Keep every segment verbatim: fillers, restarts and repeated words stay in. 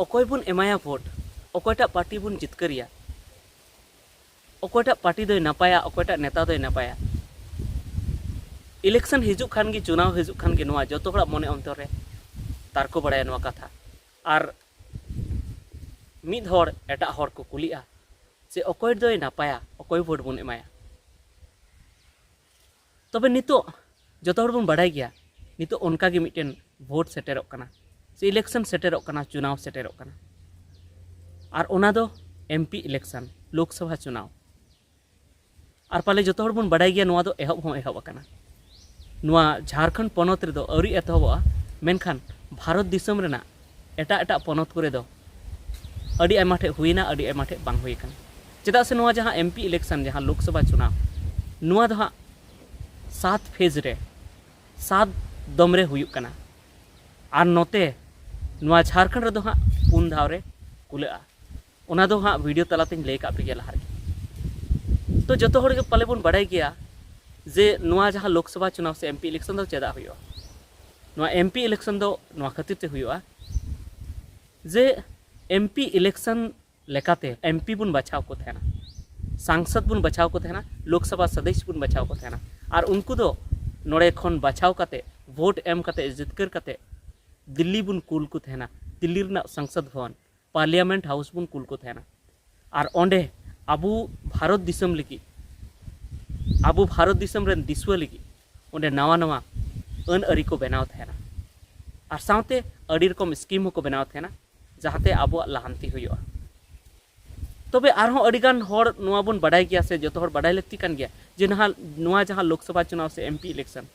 ᱚᱠᱚᱭ ᱵᱚᱱ ᱮᱢᱟᱭᱟ ᱵᱷᱳᱴ, ᱚᱠᱚᱭᱴᱟᱜ ᱯᱟᱨᱴᱤ ᱵᱚᱱ ᱡᱤᱛᱠᱟᱹᱨᱮᱭᱟ, ᱚᱠᱚᱭᱴᱟᱜ ᱯᱟᱨᱴᱤ ᱫᱚᱭ ᱱᱟᱯᱟᱭᱟ, ᱚᱠᱚᱭᱴᱟᱜ ᱱᱮᱛᱟ ᱫᱚᱭ ᱱᱟᱯᱟᱭᱟ᱾ ᱤᱞᱮᱠᱥᱚᱱ ᱦᱤᱡᱩᱜ ᱠᱷᱟᱱ ᱜᱮ, ᱪᱩᱱᱟᱣ ᱦᱤᱡᱩᱜ ᱠᱷᱟᱱ ᱜᱮ, ᱱᱚᱣᱟ ᱡᱚᱛᱚ ᱦᱚᱲᱟᱜ ᱢᱚᱱᱮ ᱚᱱᱛᱚᱨ ᱨᱮ ᱛᱟᱨᱠᱚ ᱵᱟᱲᱟᱭᱟ ᱱᱚᱣᱟ ᱠᱟᱛᱷᱟ᱾ ᱟᱨ ᱢᱤᱫ ᱦᱚᱲ ᱮᱴᱟᱜ ᱦᱚᱲ ᱠᱚ ᱠᱩᱞᱤᱜᱼᱟ ᱡᱮ ᱚᱠᱚᱭ ᱫᱚᱭ ᱱᱟᱯᱟᱭᱟ, ᱚᱠᱚᱭ ᱵᱷᱳᱴ ᱵᱚᱱ ᱮᱢᱟᱭᱟ᱾ ᱛᱚᱵᱮ ᱱᱤᱛᱚᱜ ᱡᱚᱛᱚ ᱦᱚᱲ ᱵᱚᱱ ᱵᱟᱲᱟᱭ ᱜᱮᱭᱟ, ᱱᱤᱛᱚᱜ ᱚᱱᱠᱟ ᱜᱮ ᱢᱤᱫᱴᱮᱱ ᱵᱷᱳᱴ ᱥᱮᱴᱮᱨᱚᱜ ᱠᱟᱱᱟ, ᱥᱮ ᱤᱞᱮᱠᱥᱚᱱ ᱥᱮᱴᱮᱨᱚᱜ ᱠᱟᱱᱟ, ᱪᱩᱱᱟᱣ ᱥᱮᱴᱮᱨᱚᱜ ᱠᱟᱱᱟ᱾ ᱟᱨ ᱚᱱᱟ ᱫᱚ ᱮᱢᱯᱤ ᱤᱞᱮᱠᱥᱚᱱ, ᱞᱳᱠᱥᱚᱵᱷᱟ ᱪᱩᱱᱟᱣ᱾ ᱟᱨ ᱯᱟᱞᱮ ᱡᱚᱛᱚ ᱦᱚᱲ ᱵᱚᱱ ᱵᱟᱲᱟᱭ ᱜᱮᱭᱟ, ᱱᱚᱣᱟ ᱫᱚ ᱮᱦᱚᱵ ᱦᱚᱸ ᱮᱦᱚᱵ ᱟᱠᱟᱱᱟ᱾ ᱱᱚᱣᱟ ᱡᱷᱟᱲᱠᱷᱚᱸᱰ ᱯᱚᱱᱚᱛ ᱨᱮᱫᱚ ᱟᱹᱣᱨᱤ ᱮᱛᱚᱦᱚᱵᱚᱜᱼᱟ, ᱢᱮᱱᱠᱷᱟᱱ ᱵᱷᱟᱨᱚᱛ ᱫᱤᱥᱚᱢ ᱨᱮᱱᱟᱜ ᱮᱴᱟᱜ ᱮᱴᱟᱜ ᱯᱚᱱᱚᱛ ᱠᱚᱨᱮ ᱫᱚ ᱟᱹᱰᱤ ᱟᱭᱢᱟ ᱴᱷᱮᱡ ᱦᱩᱭᱮᱱᱟ, ᱟᱹᱰᱤ ᱟᱭᱢᱟ ᱴᱷᱮᱡ ᱵᱟᱝ ᱦᱩᱭ ᱟᱠᱟᱱᱟ᱾ ᱪᱮᱫᱟᱜ ᱥᱮ ᱱᱚᱣᱟ ᱡᱟᱦᱟᱸ ᱮᱢᱯᱤ ᱤᱞᱮᱠᱥᱚᱱ, ᱡᱟᱦᱟᱸ ᱞᱳᱠᱥᱚᱵᱷᱟ ᱪᱩᱱᱟᱣ, ᱱᱚᱣᱟ ᱫᱚ ᱦᱟᱸᱜ ᱥᱟᱛ ᱯᱷᱮᱡᱽ ᱨᱮ, ᱥᱟᱛ ᱫᱚᱢ ᱨᱮ ᱦᱩᱭᱩᱜ ᱠᱟᱱᱟ᱾ ᱟᱨ ᱱᱚᱛᱮ ᱱᱚᱣᱟ ᱡᱷᱟᱲᱠᱷᱚᱸᱰ ᱨᱮᱫᱚ ᱦᱟᱸᱜ ᱯᱩᱱ ᱫᱷᱟᱣ ᱨᱮ ᱠᱩᱞᱟᱹᱜᱼᱟ᱾ ᱚᱱᱟ ᱫᱚ ᱦᱟᱸᱜ ᱵᱷᱤᱰᱤᱭᱳ ᱛᱟᱞᱟᱛᱮᱧ ᱞᱟᱹᱭ ᱠᱟᱜ ᱯᱮ ᱜᱮᱭᱟ ᱞᱟᱦᱟ ᱨᱮᱜᱮ᱾ ᱛᱚ ᱡᱚᱛᱚ ᱦᱚᱲ ᱜᱮ ᱯᱟᱞᱮ ᱵᱚᱱ ᱵᱟᱲᱟᱭ ᱜᱮᱭᱟ ᱡᱮ ᱱᱚᱣᱟ ᱡᱟᱦᱟᱸ ᱞᱳᱠᱥᱚᱵᱷᱟ ᱪᱩᱱᱟᱣ ᱥᱮ ᱮᱢᱯᱤ ᱤᱞᱮᱠᱥᱚᱱ ᱫᱚ ᱪᱮᱫᱟᱜ ᱦᱩᱭᱩᱜᱼᱟ᱾ ᱱᱚᱣᱟ ᱮᱢᱯᱤ ᱤᱞᱮᱠᱥᱚᱱ ᱫᱚ ᱱᱚᱣᱟ ᱠᱷᱟᱹᱛᱤᱨ ᱛᱮ ᱦᱩᱭᱩᱜᱼᱟ ᱡᱮ ᱮᱢᱯᱤ ᱤᱞᱮᱠᱥᱚᱱ ᱞᱮᱠᱟᱛᱮ ᱮᱢᱯᱤ ᱵᱚᱱ ᱵᱟᱪᱷᱟᱣ ᱠᱚ ᱛᱟᱦᱮᱱᱟ, ᱥᱟᱝᱥᱚᱫ ᱵᱚᱱ ᱵᱟᱪᱷᱟᱣ ᱠᱚ ᱛᱟᱦᱮᱱᱟ, ᱞᱳᱠᱥᱚᱵᱷᱟ ᱥᱚᱫᱚᱥᱭᱚ ᱵᱚᱱ ᱵᱟᱪᱷᱟᱣ ᱠᱚ ᱛᱟᱦᱮᱱᱟ᱾ ᱟᱨ ᱩᱱᱠᱩ ᱫᱚ ᱱᱚᱰᱮ ᱠᱷᱚᱱ ᱵᱟᱪᱷᱟᱣ ᱠᱟᱛᱮ, ᱵᱷᱳᱴ ᱮᱢ ᱠᱟᱛᱮ, ᱡᱤᱛᱠᱟᱹᱨ ᱠᱟᱛᱮ ᱫᱤᱞᱞᱤ ᱵᱚᱱ ᱠᱩᱞ ᱠᱚ ᱛᱟᱦᱮᱱᱟ, ᱫᱤᱞᱞᱤ ᱨᱮᱱᱟᱜ ᱥᱚᱝᱥᱚᱫ ᱵᱷᱚᱵᱚᱱ, ᱯᱟᱨᱞᱤᱭᱟᱢᱮᱱᱴ ᱦᱟᱣᱩᱥ ᱵᱚᱱ ᱠᱩᱞ ᱠᱚ ᱛᱟᱦᱮᱱᱟ᱾ ᱟᱨ ᱚᱸᱰᱮ ᱟᱵᱚ ᱵᱷᱟᱨᱚᱛ ᱫᱤᱥᱚᱢ ᱞᱟᱹᱜᱤᱫ, ᱟᱵᱚ ᱵᱷᱟᱨᱚᱛ ᱫᱤᱥᱚᱢ ᱨᱮᱱ ᱫᱤᱥᱩᱣᱟᱹ ᱞᱟᱹᱜᱤᱫ ᱚᱸᱰᱮ ᱱᱟᱣᱟ ᱱᱟᱣᱟ ᱟᱹᱱ ᱟᱹᱨᱤ ᱠᱚ ᱵᱮᱱᱟᱣ ᱛᱟᱦᱮᱱᱟ᱾ ᱟᱨ ᱥᱟᱶᱛᱮ ᱟᱹᱰᱤ ᱨᱚᱠᱚᱢ ᱥᱠᱤᱢ ᱦᱚᱸᱠᱚ ᱵᱮᱱᱟᱣ ᱛᱟᱦᱮᱱᱟ, ᱡᱟᱦᱟᱸᱛᱮ ᱟᱵᱚᱣᱟᱜ ᱞᱟᱦᱟᱱᱛᱤ ᱦᱩᱭᱩᱜᱼᱟ᱾ ᱛᱚᱵᱮ ᱟᱨᱦᱚᱸ ᱟᱹᱰᱤᱜᱟᱱ ᱦᱚᱲ ᱱᱚᱣᱟ ᱵᱚᱱ ᱵᱟᱰᱟᱭ ᱜᱮᱭᱟ, ᱥᱮ ᱡᱚᱛᱚ ᱦᱚᱲ ᱵᱟᱰᱟᱭ ᱞᱟᱹᱠᱛᱤ ᱠᱟᱱ ᱜᱮᱭᱟ, ᱡᱮ ᱱᱟᱦᱟᱜ ᱱᱚᱣᱟ ᱡᱟᱦᱟᱸ ᱞᱳᱠᱥᱚᱵᱷᱟ ᱪᱩᱱᱟᱣ ᱥᱮ ᱮᱢᱯᱤ ᱤᱞᱮᱠᱥᱚᱱ,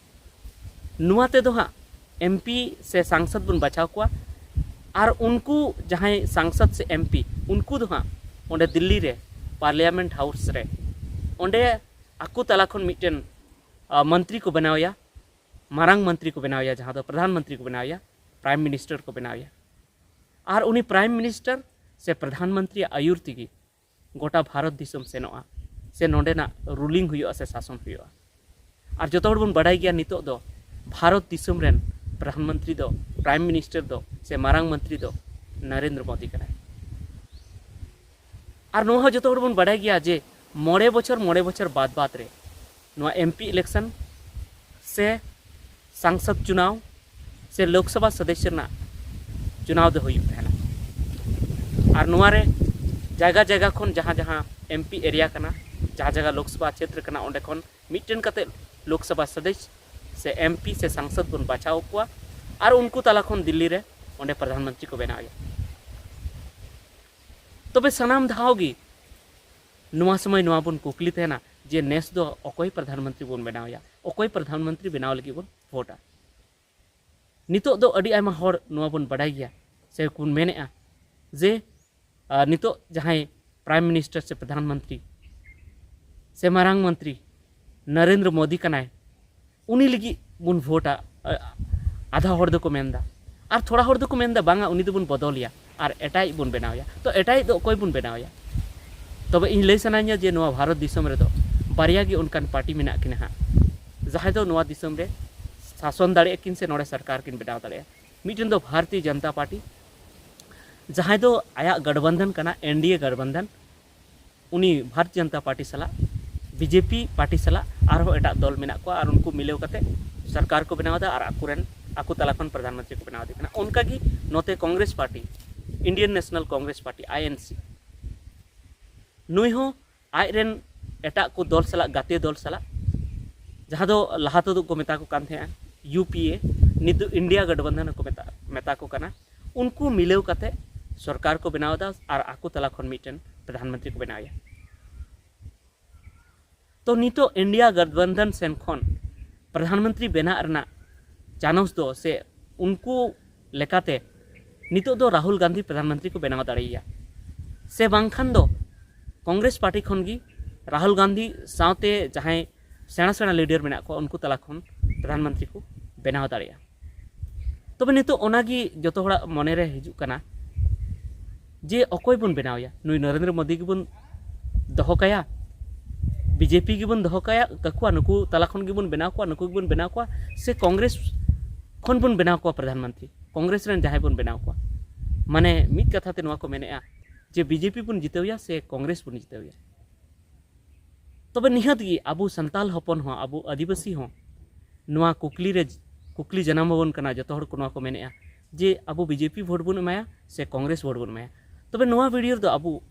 ᱱᱚᱣᱟ ᱛᱮᱫᱚ ᱦᱟᱸᱜ ᱮᱢᱯᱤ ᱥᱮ ᱥᱟᱝᱥᱚᱫ ᱵᱚᱱ ᱵᱟᱪᱷᱟᱣ ᱠᱚᱣᱟ᱾ ᱟᱨ ᱩᱱᱠᱩ ᱡᱟᱦᱟᱸᱭ ᱥᱟᱝᱥᱚᱫ ᱥᱮ ᱮᱢᱯᱤ, ᱩᱱᱠᱩ ᱫᱚ ᱦᱟᱸᱜ ᱚᱸᱰᱮ ᱫᱤᱞᱞᱤ ᱨᱮ ᱯᱟᱨᱞᱤᱭᱟᱢᱮᱱᱴ ᱦᱟᱣᱩᱥ ᱨᱮ ᱚᱸᱰᱮ ᱟᱠᱚ ᱛᱟᱞᱟ ᱠᱷᱚᱱ ᱢᱤᱫᱴᱮᱱ, ᱟ, ᱢᱚᱱᱛᱨᱤ ᱠᱚ ᱵᱮᱱᱟᱣᱮᱭᱟ, ᱢᱟᱨᱟᱝ ᱢᱚᱱᱛᱨᱤ ᱠᱚ ᱵᱮᱱᱟᱣᱮᱭᱟ, ᱡᱟᱦᱟᱸ ᱫᱚ ᱯᱨᱚᱫᱷᱟᱱ ᱢᱚᱱᱛᱨᱤ ᱠᱚ ᱵᱮᱱᱟᱣᱮᱭᱟ, ᱯᱨᱟᱭᱤᱢ ᱢᱤᱱᱤᱥᱴᱟᱨ ᱠᱚ ᱵᱮᱱᱟᱣᱮᱭᱟ᱾ ᱟᱨ ᱩᱱᱤ ᱯᱨᱟᱭᱤᱢ ᱢᱤᱱᱤᱥᱴᱟᱨ ᱥᱮ ᱯᱨᱚᱫᱷᱟᱱ ᱢᱚᱱᱛᱨᱤᱭᱟᱜ ᱟᱹᱭᱩᱨ ᱛᱮᱜᱮ ᱜᱚᱴᱟ ᱵᱷᱟᱨᱚᱛ ᱫᱤᱥᱚᱢ ᱥᱮᱱᱚᱜᱼᱟ, ᱥᱮ ᱱᱚᱰᱮᱱᱟᱜ ᱨᱩᱞᱤᱝ ᱦᱩᱭᱩᱜᱼᱟ ᱥᱮ ᱥᱟᱥᱚᱱ ᱦᱩᱭᱩᱜᱼᱟ᱾ ᱟᱨ ᱡᱚᱛᱚ ᱦᱚᱲ ᱵᱚᱱ ᱵᱟᱰᱟᱭ ᱜᱮᱭᱟ, ᱱᱤᱛᱚᱜ ᱫᱚ ᱵᱷᱟᱨᱚᱛ ᱫᱤᱥᱚᱢ ᱨᱮᱱ ᱯᱨᱚᱫᱷᱟᱱ ᱢᱚᱱᱛᱨᱤ ᱫᱚ, ᱯᱨᱟᱭᱤᱢ ᱢᱤᱱᱤᱥᱴᱟᱨ ᱫᱚ, ᱥᱮ ᱢᱟᱨᱟᱝ ᱢᱚᱱᱛᱨᱤ ᱫᱚ ᱱᱚᱨᱮᱱᱫᱨᱚ ᱢᱳᱫᱤ ᱠᱟᱱᱟᱭ᱾ ᱟᱨ ᱱᱚᱣᱟ ᱦᱚᱸ ᱡᱚᱛᱚ ᱦᱚᱲ ᱵᱚᱱ ᱵᱟᱰᱟᱭ ᱜᱮᱭᱟ ᱡᱮ ᱢᱚᱬᱮ ᱵᱚᱪᱷᱚᱨ ᱢᱚᱬᱮ ᱵᱚᱪᱷᱚᱨ ᱵᱟᱫ ᱵᱟᱫ ᱨᱮ ᱱᱚᱣᱟ ᱮᱢᱯᱤ ᱤᱞᱮᱠᱥᱚᱱ ᱥᱮ ᱥᱟᱝᱥᱚᱫ ᱪᱩᱱᱟᱣ ᱥᱮ ᱞᱳᱠᱥᱚᱵᱷᱟ ᱥᱚᱫᱚᱥᱥᱚ ᱨᱮᱱᱟᱜ ᱪᱩᱱᱟᱣ ᱫᱚ ᱦᱩᱭᱩᱜ ᱛᱟᱦᱮᱱᱟ᱾ ᱟᱨ ᱱᱚᱣᱟ ᱨᱮ ᱡᱟᱭᱜᱟ ᱡᱟᱭᱜᱟ ᱠᱷᱚᱱ ᱡᱟᱦᱟᱸ ᱡᱟᱦᱟᱸ ᱮᱢᱯᱤ ᱮᱨᱤᱭᱟ ᱠᱟᱱᱟ, ᱡᱟᱦᱟᱸ ᱡᱟᱭᱜᱟ ᱞᱳᱠᱥᱚᱵᱷᱟ ᱪᱷᱮᱛᱨᱚ ᱠᱟᱱᱟ, ᱚᱸᱰᱮ ᱠᱷᱚᱱ ᱢᱤᱫᱴᱮᱱ ᱠᱟᱛᱮ ᱞᱳᱠᱥᱚᱵᱷᱟ ᱥᱚᱫᱚᱥᱥᱚ ᱥᱮ ᱮᱢᱯᱤ ᱥᱮ ᱥᱟᱝᱥᱚᱫ ᱵᱚᱱ ᱵᱟᱪᱷᱟᱣ ᱠᱚᱣᱟ ᱟᱨ ᱩᱱᱠᱩ ᱛᱟᱞᱟ ᱠᱷᱚᱱ ᱫᱤᱞᱞᱤ ᱨᱮ ᱚᱸᱰᱮ ᱯᱨᱚᱫᱷᱟᱱ ᱢᱚᱱᱛᱨᱤ ᱠᱚ ᱵᱮᱱᱟᱣᱮᱭᱟ᱾ ᱛᱚᱵᱮ ᱥᱟᱱᱟᱢ ᱫᱷᱟᱣ ᱜᱮ ᱱᱚᱣᱟ ᱥᱚᱢᱚᱭ ᱱᱚᱣᱟ ᱵᱚᱱ ᱠᱩᱠᱞᱤ ᱛᱟᱦᱮᱱᱟ ᱡᱮ ᱱᱮᱥ ᱫᱚ ᱚᱠᱚᱭ ᱯᱨᱚᱫᱷᱟᱱ ᱢᱚᱱᱛᱨᱤ ᱵᱚᱱ ᱵᱮᱱᱟᱣᱮᱭᱟ, ᱚᱠᱚᱭ ᱯᱨᱚᱫᱷᱟᱱ ᱢᱚᱱᱛᱨᱤ ᱵᱮᱱᱟᱣ ᱞᱟᱹᱜᱤᱫ ᱵᱚᱱ ᱵᱷᱳᱴᱟ᱾ ᱱᱤᱛᱚᱜ ᱫᱚ ᱟᱹᱰᱤ ᱟᱭᱢᱟ ᱦᱚᱲ ᱱᱚᱣᱟ ᱵᱚᱱ ᱵᱟᱰᱟᱭ ᱜᱮᱭᱟ ᱥᱮ ᱵᱚᱱ ᱢᱮᱱᱮᱫᱼᱟ ᱡᱮ ᱟᱨ ᱱᱤᱛᱚᱜ ᱡᱟᱦᱟᱸᱭ ᱯᱨᱟᱭᱤᱢ ᱢᱤᱱᱤᱥᱴᱟᱨ ᱥᱮ ᱯᱨᱚᱫᱷᱟᱱ ᱢᱚᱱᱛᱨᱤ ᱥᱮ ᱢᱟᱨᱟᱝ ᱢᱚᱱᱛᱨᱤ ᱱᱚᱨᱮᱱᱫᱨᱚ ᱢᱳᱫᱤ ᱠᱟᱱᱟᱭ, ᱩᱱᱤ ᱞᱟᱹᱜᱤᱫ ᱵᱚᱱ ᱵᱷᱳᱴᱟ᱾ ᱟ-, ᱟᱫᱷᱟ ᱦᱚᱲ ᱫᱚᱠᱚ ᱢᱮᱱᱫᱟ, ᱟᱨ ᱛᱷᱚᱲᱟ ᱦᱚᱲ ᱫᱚᱠᱚ ᱢᱮᱱᱫᱟ ᱵᱟᱝᱟ, ᱩᱱᱤ ᱫᱚᱵᱚᱱ ᱵᱚᱫᱚᱞᱮᱭᱟ ᱟᱨ ᱮᱴᱟᱜᱤᱡ ᱵᱚᱱ ᱵᱮᱱᱟᱣᱮᱭᱟ᱾ ᱛᱚ ᱮᱴᱟᱜᱤᱡ ᱫᱚ ᱚᱠᱚᱭ ᱵᱚᱱ ᱵᱮᱱᱟᱣᱮᱭᱟ? ᱛᱚᱵᱮ ᱤᱧ ᱞᱟᱹᱭ ᱥᱟᱱᱟᱧᱟ ᱡᱮ ᱱᱚᱣᱟ ᱵᱷᱟᱨᱚᱛ ᱫᱤᱥᱚᱢ ᱨᱮᱫᱚ ᱵᱟᱨᱭᱟ ᱜᱮ ᱚᱱᱠᱟᱱ ᱯᱟᱨᱴᱤ ᱢᱮᱱᱟᱜ ᱠᱤᱱᱟ ᱦᱟᱸᱜ, ᱡᱟᱦᱟᱸᱭ ᱫᱚ ᱱᱚᱣᱟ ᱫᱤᱥᱚᱢ ᱨᱮ ᱥᱟᱥᱚᱱ ᱫᱟᱲᱮᱭᱟᱜᱼᱟ ᱠᱤᱱ ᱥᱮ ᱱᱚᱰᱮ ᱥᱚᱨᱠᱟᱨ ᱠᱤᱱ ᱵᱮᱱᱟᱣ ᱫᱟᱲᱮᱭᱟᱜᱼᱟ᱾ ᱢᱤᱫᱴᱮᱱ ᱫᱚ ᱵᱷᱟᱨᱚᱛᱤᱭᱚ ᱡᱚᱱᱚᱛᱟ ᱯᱟᱨᱴᱤ, ᱡᱟᱦᱟᱸᱭ ᱫᱚ ᱟᱭᱟᱜ ᱜᱚᱴᱵᱚᱱᱫᱷᱚᱱ ᱠᱟᱱᱟ, ᱮᱱᱰᱤᱮ ᱜᱚᱴᱵᱚᱱᱫᱷᱚᱱ, ᱩᱱᱤ ᱵᱷᱟᱨᱚᱛᱤᱭᱚ ᱡᱚᱱᱚᱛᱟ ᱯᱟᱨᱴᱤ ᱥᱟᱞᱟᱜ, ᱵᱤᱡᱮᱯᱤ ᱯᱟᱨᱴᱤ ᱥᱟᱞᱟᱜ ᱟᱨᱦᱚᱸ ᱮᱴᱟᱜ ᱫᱚᱞ ᱢᱮᱱᱟᱜ ᱠᱚᱣᱟ ᱟᱨ ᱩᱱᱠᱩ ᱢᱤᱞᱟᱹᱣ ᱠᱟᱛᱮ ᱥᱚᱨᱠᱟᱨ ᱠᱚ ᱵᱮᱱᱟᱣ ᱮᱫᱟ ᱟᱨ ᱟᱠᱚᱨᱮᱱ, ᱟᱠᱚ ᱛᱟᱞᱟ ᱠᱷᱚᱱ ᱯᱨᱚᱫᱷᱟᱱ ᱢᱚᱱᱛᱨᱤ ᱠᱚ ᱵᱮᱱᱟᱣ ᱮᱫᱮ ᱠᱟᱱᱟ᱾ ᱚᱱᱠᱟᱜᱮ ᱱᱚᱛᱮ Congress party, Indian National Congress party, I N C, ᱱᱩᱭ ᱦᱚᱸ ᱟᱡᱨᱮᱱ ᱮᱴᱟᱜ ᱠᱚ ᱫᱚᱞ ᱥᱟᱞᱟᱜ, ᱜᱟᱛᱮ ᱫᱚᱞ ᱥᱟᱞᱟᱜ, ᱡᱟᱦᱟᱸ ᱫᱚ ᱞᱟᱦᱟ ᱛᱮᱫᱚ ᱠᱚ ᱢᱮᱛᱟ ᱠᱚ ᱠᱟᱱ ᱛᱟᱦᱮᱸᱜᱼᱟ ᱤᱭᱩ ᱯᱤ ᱮ, ᱱᱤᱛᱚᱜ ᱤᱱᱰᱤᱭᱟ ᱜᱚᱴᱵᱚᱱᱫᱷᱚᱱ ᱦᱚᱸᱠᱚ ᱢᱮᱛᱟ, ᱢᱮᱛᱟ ᱠᱚ ᱠᱟᱱᱟ᱾ ᱩᱱᱠᱩ ᱢᱤᱞᱟᱹᱣ ᱠᱟᱛᱮ ᱥᱚᱨᱠᱟᱨ ᱠᱚ ᱵᱮᱱᱟᱣ ᱮᱫᱟ ᱟᱨ ᱟᱠᱚ ᱛᱟᱞᱟ ᱠᱷᱚᱱ ᱢᱤᱫᱴᱮᱱ ᱯᱨᱚᱫᱷᱟᱱ ᱢᱚᱱᱛᱨᱤ ᱠᱚ ᱵᱮᱱᱟᱣᱮᱭᱟ᱾ ᱛᱚ ᱱᱤᱛᱚᱜ ᱤᱱᱰᱤᱭᱟ ᱜᱚᱴᱵᱚᱱᱫᱷᱚᱱ ᱥᱮᱱ ᱠᱷᱚᱱ ᱯᱨᱚᱫᱷᱟᱱ ᱢᱚᱱᱛᱨᱤ ᱵᱮᱱᱟᱜ ᱨᱮᱱᱟᱜ ᱪᱟᱱᱚᱥ ᱫᱚ, ᱥᱮ ᱩᱱᱠᱩ ᱞᱮᱠᱟᱛᱮ ᱱᱤᱛᱚᱜ ᱫᱚ ᱨᱟᱦᱩᱞ ᱜᱟᱱᱫᱷᱤ ᱯᱨᱚᱫᱷᱟᱱ ᱢᱚᱱᱛᱨᱤ ᱠᱚ ᱵᱮᱱᱟᱣ ᱫᱟᱲᱮᱭᱟᱭᱟ, ᱥᱮ ᱵᱟᱝᱠᱷᱟᱱ ᱫᱚ ᱠᱚᱝᱜᱨᱮᱥ ᱯᱟᱨᱴᱤ ᱠᱷᱚᱱ ᱜᱮ ᱨᱟᱦᱩᱞ ᱜᱟᱱᱫᱷᱤ ᱥᱟᱶᱛᱮ ᱡᱟᱦᱟᱸᱭ ᱥᱮᱬᱟ ᱥᱮᱬᱟ ᱞᱤᱰᱟᱨ ᱢᱮᱱᱟᱜ ᱠᱚᱣᱟ, ᱩᱱᱠᱩ ᱛᱟᱞᱟ ᱠᱷᱚᱱ ᱯᱨᱚᱫᱷᱟᱱ ᱢᱚᱱᱛᱨᱤ ᱠᱚ ᱵᱮᱱᱟᱣ ᱫᱟᱲᱮᱭᱟᱜᱼᱟ᱾ ᱛᱚᱵᱮ ᱱᱤᱛᱚᱜ ᱚᱱᱟᱜᱮ ᱡᱚᱛᱚ ᱦᱚᱲᱟᱜ ᱢᱚᱱᱮᱨᱮ ᱦᱤᱡᱩᱜ ᱠᱟᱱᱟ ᱡᱮ ᱚᱠᱚᱭ ᱵᱚᱱ ᱵᱮᱱᱟᱣᱮᱭᱟ? ᱱᱩᱭ ᱱᱚᱨᱮᱱᱫᱨᱚ ᱢᱳᱫᱤ ᱜᱮᱵᱚᱱ ᱫᱚᱦᱚ ᱠᱟᱭᱟ, ᱵᱤᱡᱮᱯᱤ ᱜᱮᱵᱚᱱ ᱫᱚᱦᱚ ᱠᱟᱭᱟ, ᱠᱟᱠᱚᱣᱟ, ᱱᱩᱠᱩ ᱛᱟᱞᱟ ᱠᱷᱚᱱ ᱜᱮᱵᱚᱱ ᱵᱮᱱᱟᱣ ᱠᱚᱣᱟ, ᱱᱩᱠᱩ ᱜᱮᱵᱚᱱ ᱵᱮᱱᱟᱣ ᱠᱚᱣᱟ, ᱥᱮ ᱠᱚᱝᱜᱨᱮᱥ ᱠᱷᱚᱱ ᱵᱚᱱ ᱵᱮᱱᱟᱣ ᱠᱚᱣᱟ ᱯᱨᱚᱫᱷᱟᱱ ᱢᱚᱱᱛᱨᱤ, ᱠᱚᱝᱜᱨᱮᱥ ᱨᱮᱱ ᱡᱟᱦᱟᱸᱭ ᱵᱚᱱ ᱵᱮᱱᱟᱣ ᱠᱚᱣᱟ? ᱢᱟᱱᱮ ᱢᱤᱫ ᱠᱟᱛᱷᱟ ᱛᱮ ᱱᱚᱣᱟ ᱠᱚ ᱢᱮᱱᱮᱜᱼᱟ ᱡᱮ ᱵᱤᱡᱮᱯᱤ ᱵᱚᱱ ᱡᱤᱛᱟᱹᱣᱮᱭᱟ ᱥᱮ ᱠᱚᱝᱜᱨᱮᱥ ᱵᱚᱱ ᱡᱤᱛᱟᱹᱣᱮᱭᱟ᱾ ᱛᱚᱵᱮ ᱱᱤᱦᱟᱹᱛ ᱜᱮ ᱟᱵᱚ ᱥᱟᱱᱛᱟᱞ ᱦᱚᱯᱚᱱ ᱦᱚᱸ, ᱟᱵᱚ ᱟᱹᱫᱤᱵᱟᱹᱥᱤ ᱦᱚᱸ ᱱᱚᱣᱟ ᱠᱩᱠᱞᱤ ᱨᱮ, ᱠᱩᱠᱞᱤ ᱡᱟᱱᱟᱢ ᱟᱵᱚᱱ ᱠᱟᱱᱟ᱾ ᱡᱚᱛᱚ ᱦᱚᱲ ᱠᱚ ᱱᱚᱣᱟ ᱠᱚ ᱢᱮᱱᱮᱜᱼᱟ ᱡᱮ ᱟᱵᱚ ᱵᱤᱡᱮᱯᱤ ᱵᱷᱳᱴ ᱵᱚᱱ ᱮᱢᱟᱭᱟ ᱥᱮ ᱠᱚᱝᱜᱨᱮᱥ ᱵᱷᱳᱴ ᱵᱚᱱ ᱮᱢᱟᱭᱟ᱾ ᱛᱚᱵᱮ ᱱᱚᱣᱟ ᱵᱷᱤᱰᱤᱭᱳ ᱨᱮᱫᱚ ᱟᱵᱚ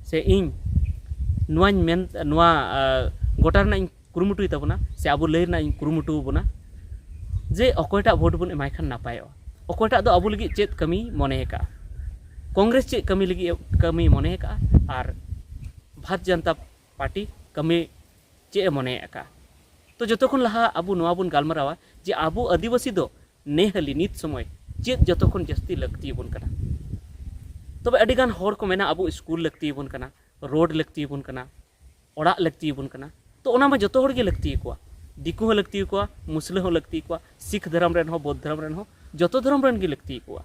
ᱥᱮ ᱤᱧ ᱱᱚᱣᱟᱧ ᱢᱮᱱ, ᱱᱚᱣᱟ ᱜᱚᱴᱟ ᱨᱮᱱᱟᱜ ᱤᱧ ᱠᱩᱨᱩᱢᱩᱴᱩᱭ ᱛᱟᱵᱚᱱᱟ ᱥᱮ ᱟᱵᱚ ᱞᱟᱹᱭ ᱨᱮᱱᱟᱜ ᱤᱧ ᱠᱩᱨᱩᱢᱩᱴᱩ ᱵᱚᱱᱟ ᱡᱮ ᱚᱠᱚᱭᱴᱟᱜ ᱵᱷᱳᱴ ᱵᱚᱱ ᱮᱢᱟᱭ ᱠᱷᱟᱱ ᱱᱟᱯᱟᱭᱚᱜᱼᱟ, ᱚᱠᱚᱭᱴᱟᱜ ᱫᱚ ᱟᱵᱚ ᱞᱟᱹᱜᱤᱫ ᱪᱮᱫ ᱠᱟᱹᱢᱤ ᱢᱚᱱᱮ ᱟᱠᱟᱫᱼᱟ, ᱠᱚᱝᱜᱨᱮᱥ ᱪᱮᱫ ᱠᱟᱹᱢᱤ ᱞᱟᱹᱜᱤᱫ ᱠᱟᱹᱢᱤ ᱢᱚᱱᱮ ᱟᱠᱟᱫᱼᱟ, ᱟᱨ ᱵᱷᱟᱨᱚᱛ ᱡᱟᱱᱛᱟ ᱯᱟᱨᱴᱤ ᱠᱟᱹᱢᱤ ᱪᱮᱫ ᱮ ᱢᱚᱱᱮ ᱟᱠᱟᱫᱼᱟ᱾ ᱛᱚ ᱡᱚᱛᱚ ᱠᱷᱚᱱ ᱞᱟᱦᱟ ᱟᱵᱚ ᱱᱚᱣᱟ ᱵᱚᱱ ᱜᱟᱞᱢᱟᱨᱟᱣᱟ ᱡᱮ ᱟᱵᱚ ᱟᱹᱫᱤᱵᱟᱹᱥᱤ ᱫᱚ ᱱᱮ ᱦᱟᱹᱞᱤ ᱱᱤᱛ ᱥᱚᱢᱚᱭ ᱪᱮᱫ ᱡᱚᱛᱚ ᱠᱷᱚᱱ ᱡᱟᱹᱥᱛᱤ ᱞᱟᱹᱠᱛᱤ ᱟᱵᱚᱱ ᱠᱟᱱᱟ᱾ ᱛᱚᱵᱮ ᱟᱹᱰᱤ ᱜᱟᱱ ᱦᱚᱲ ᱠᱚ ᱢᱮᱱᱟ ᱟᱵᱚ ᱥᱠᱩᱞ ᱞᱟᱹᱠᱛᱤ ᱟᱵᱚᱱ ᱠᱟᱱᱟ, ᱨᱳᱰ ᱞᱟᱹᱠᱛᱤ ᱟᱵᱚᱱ ᱠᱟᱱᱟ, ᱚᱲᱟᱜ ᱞᱟᱹᱠᱛᱤ ᱟᱵᱚᱱ ᱠᱟᱱᱟ᱾ ᱛᱚ ᱚᱱᱟ ᱢᱟ ᱡᱚᱛᱚ ᱦᱚᱲ ᱜᱮ ᱞᱟᱹᱠᱛᱤ ᱟᱠᱚᱣᱟ, ᱫᱤᱠᱩ ᱦᱚᱸ ᱞᱟᱹᱠᱛᱤ ᱟᱠᱚᱣᱟ, ᱢᱩᱥᱞᱟᱹ ᱦᱚᱸ ᱞᱟᱹᱠᱛᱤ ᱟᱠᱚᱣᱟ, ᱥᱤᱠᱷ ᱫᱷᱚᱨᱚᱢ ᱨᱮᱱ ᱦᱚᱸ, ᱵᱳᱫᱽᱫᱷ ᱫᱷᱚᱨᱚᱢ ᱨᱮᱱ ᱦᱚᱸ, ᱡᱚᱛᱚ ᱫᱷᱚᱨᱚᱢ ᱨᱮᱱ ᱜᱮ ᱞᱟᱹᱠᱛᱤ ᱟᱠᱚᱣᱟ᱾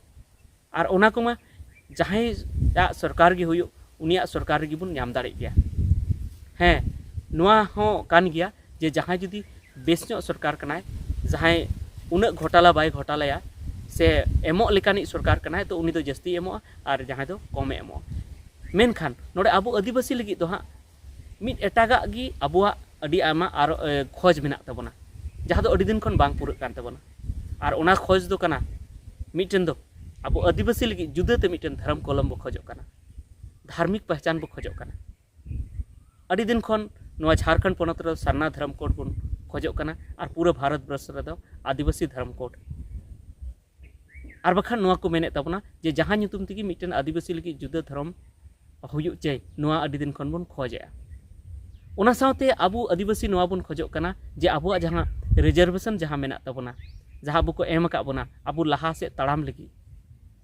ᱟᱨ ᱚᱱᱟ ᱠᱚᱢᱟ ᱡᱟᱦᱟᱸᱭᱟᱜ ᱥᱚᱨᱠᱟᱨ ᱜᱮ ᱦᱩᱭᱩᱜ, ᱩᱱᱤᱭᱟᱜ ᱥᱚᱨᱠᱟᱨ ᱨᱮᱜᱮ ᱵᱚᱱ ᱧᱟᱢ ᱫᱟᱲᱮᱭᱟᱜ ᱜᱮᱭᱟ᱾ ᱦᱮᱸ, ᱱᱚᱣᱟ ᱦᱚᱸ ᱠᱟᱱ ᱜᱮᱭᱟ ᱡᱮ ᱡᱟᱦᱟᱸᱭ ᱡᱩᱫᱤ ᱵᱮᱥ ᱧᱚᱜ ᱥᱚᱨᱠᱟᱨ ᱠᱟᱱᱟᱭ, ᱡᱟᱦᱟᱸᱭ ᱩᱱᱟᱹᱜ ᱜᱷᱚᱴᱟᱞᱟ ᱵᱟᱭ ᱜᱷᱚᱴᱟᱞᱟᱭᱟ ᱥᱮ ᱮᱢᱚᱜ ᱞᱮᱠᱟᱱᱤᱡ ᱥᱚᱨᱠᱟᱨ ᱠᱟᱱᱟᱭ, ᱛᱚ ᱩᱱᱤ ᱫᱚ ᱡᱟᱹᱥᱛᱤᱭ ᱮᱢᱚᱜᱼᱟ ᱟᱨ ᱡᱟᱦᱟᱸᱭ ᱫᱚ ᱠᱚᱢᱮ ᱮᱢᱚᱜᱼᱟ᱾ ᱢᱮᱱᱠᱷᱟᱱ ᱱᱚᱰᱮ ᱟᱵᱚ ᱟᱹᱫᱤᱵᱟᱹᱥᱤ ᱞᱟᱹᱜᱤᱫ ᱫᱚ ᱦᱟᱸᱜ ᱢᱤᱫ ᱮᱴᱟᱜᱟᱜ ᱜᱮ ᱟᱵᱚᱣᱟᱜ ᱟᱹᱰᱤ ᱟᱭᱢᱟ ᱟᱨ, ᱮ, ᱠᱷᱚᱡᱽ ᱢᱮᱱᱟᱜ ᱛᱟᱵᱚᱱᱟ, ᱡᱟᱦᱟᱸ ᱫᱚ ᱟᱹᱰᱤ ᱫᱤᱱ ᱠᱷᱚᱱ ᱵᱟᱝ ᱯᱩᱨᱟᱹᱜ ᱠᱟᱱ ᱛᱟᱵᱚᱱᱟ᱾ ᱟᱨ ᱚᱱᱟ ᱠᱷᱚᱡᱽ ᱫᱚ ᱠᱟᱱᱟ, ᱢᱤᱫᱴᱮᱱ ᱫᱚ ᱟᱵᱚ ᱟᱹᱫᱤᱵᱟᱹᱥᱤ ᱞᱟᱹᱜᱤᱫ ᱡᱩᱫᱟᱹᱛᱮ ᱢᱤᱫᱴᱮᱱ ᱫᱷᱚᱨᱚᱢ ᱠᱚᱞᱚᱢ ᱵᱚ ᱠᱷᱚᱡᱚᱜ ᱠᱟᱱᱟ, ᱫᱷᱟᱨᱢᱤᱠ ᱯᱮᱦᱪᱟᱱ ᱵᱚ ᱠᱷᱚᱡᱚᱜ ᱠᱟᱱᱟ᱾ ᱟᱹᱰᱤ ᱫᱤᱱ ᱠᱷᱚᱱ ᱱᱚᱣᱟ ᱡᱷᱟᱲᱠᱷᱚᱸᱰ ᱯᱚᱱᱚᱛ ᱨᱮ ᱥᱟᱨᱱᱟ ᱫᱷᱚᱨᱚᱢ ᱠᱳᱰ ᱵᱚᱱ ᱠᱷᱚᱡᱚᱜ ᱠᱟᱱᱟ ᱟᱨ ᱯᱩᱨᱟᱹ ᱵᱷᱟᱨᱚᱛ ᱵᱚᱨᱥᱚ ᱨᱮᱫᱚ ᱟᱹᱫᱤᱵᱟᱹᱥᱤ ᱫᱷᱚᱨᱚᱢ ᱠᱳᱰ᱾ ᱟᱨ ᱵᱟᱠᱷᱟᱱ ᱱᱚᱣᱟ ᱠᱚ ᱢᱮᱱᱮᱫ ᱛᱟᱵᱚᱱᱟ ᱡᱮ ᱡᱟᱦᱟᱸ ᱧᱩᱛᱩᱢ ᱛᱮᱜᱮ ᱢᱤᱫᱴᱮᱱ ᱟᱹᱫᱤᱵᱟᱹᱥᱤ ᱞᱟᱹᱜᱤᱫ ᱡᱩᱫᱟᱹ ᱫᱷᱚᱨᱚᱢ ᱦᱩᱭᱩᱜ ᱪᱟᱹᱭ, ᱱᱚᱣᱟ ᱟᱹᱰᱤ ᱫᱤᱱ ᱠᱷᱚᱱ ᱵᱚᱱ ᱠᱷᱚᱡᱮᱜᱼᱟ᱾ ᱚᱱᱟ ᱥᱟᱶᱛᱮ ᱟᱵᱚ ᱟᱹᱫᱤᱵᱟᱹᱥᱤ ᱱᱚᱣᱟ ᱵᱚᱱ ᱠᱷᱚᱡᱚᱜ ᱠᱟᱱᱟ ᱡᱮ ᱟᱵᱚᱣᱟᱜ ᱡᱟᱦᱟᱸ ᱨᱤᱡᱟᱨᱵᱷᱮᱥᱚᱱ ᱡᱟᱦᱟᱸ ᱢᱮᱱᱟᱜ ᱛᱟᱵᱚᱱᱟ, ᱡᱟᱦᱟᱸ ᱟᱵᱚ ᱠᱚ ᱮᱢ ᱟᱠᱟᱫ ᱵᱚᱱᱟ ᱟᱵᱚ ᱞᱟᱦᱟ ᱥᱮᱫ ᱛᱟᱲᱟᱢ ᱞᱟᱹᱜᱤᱫ,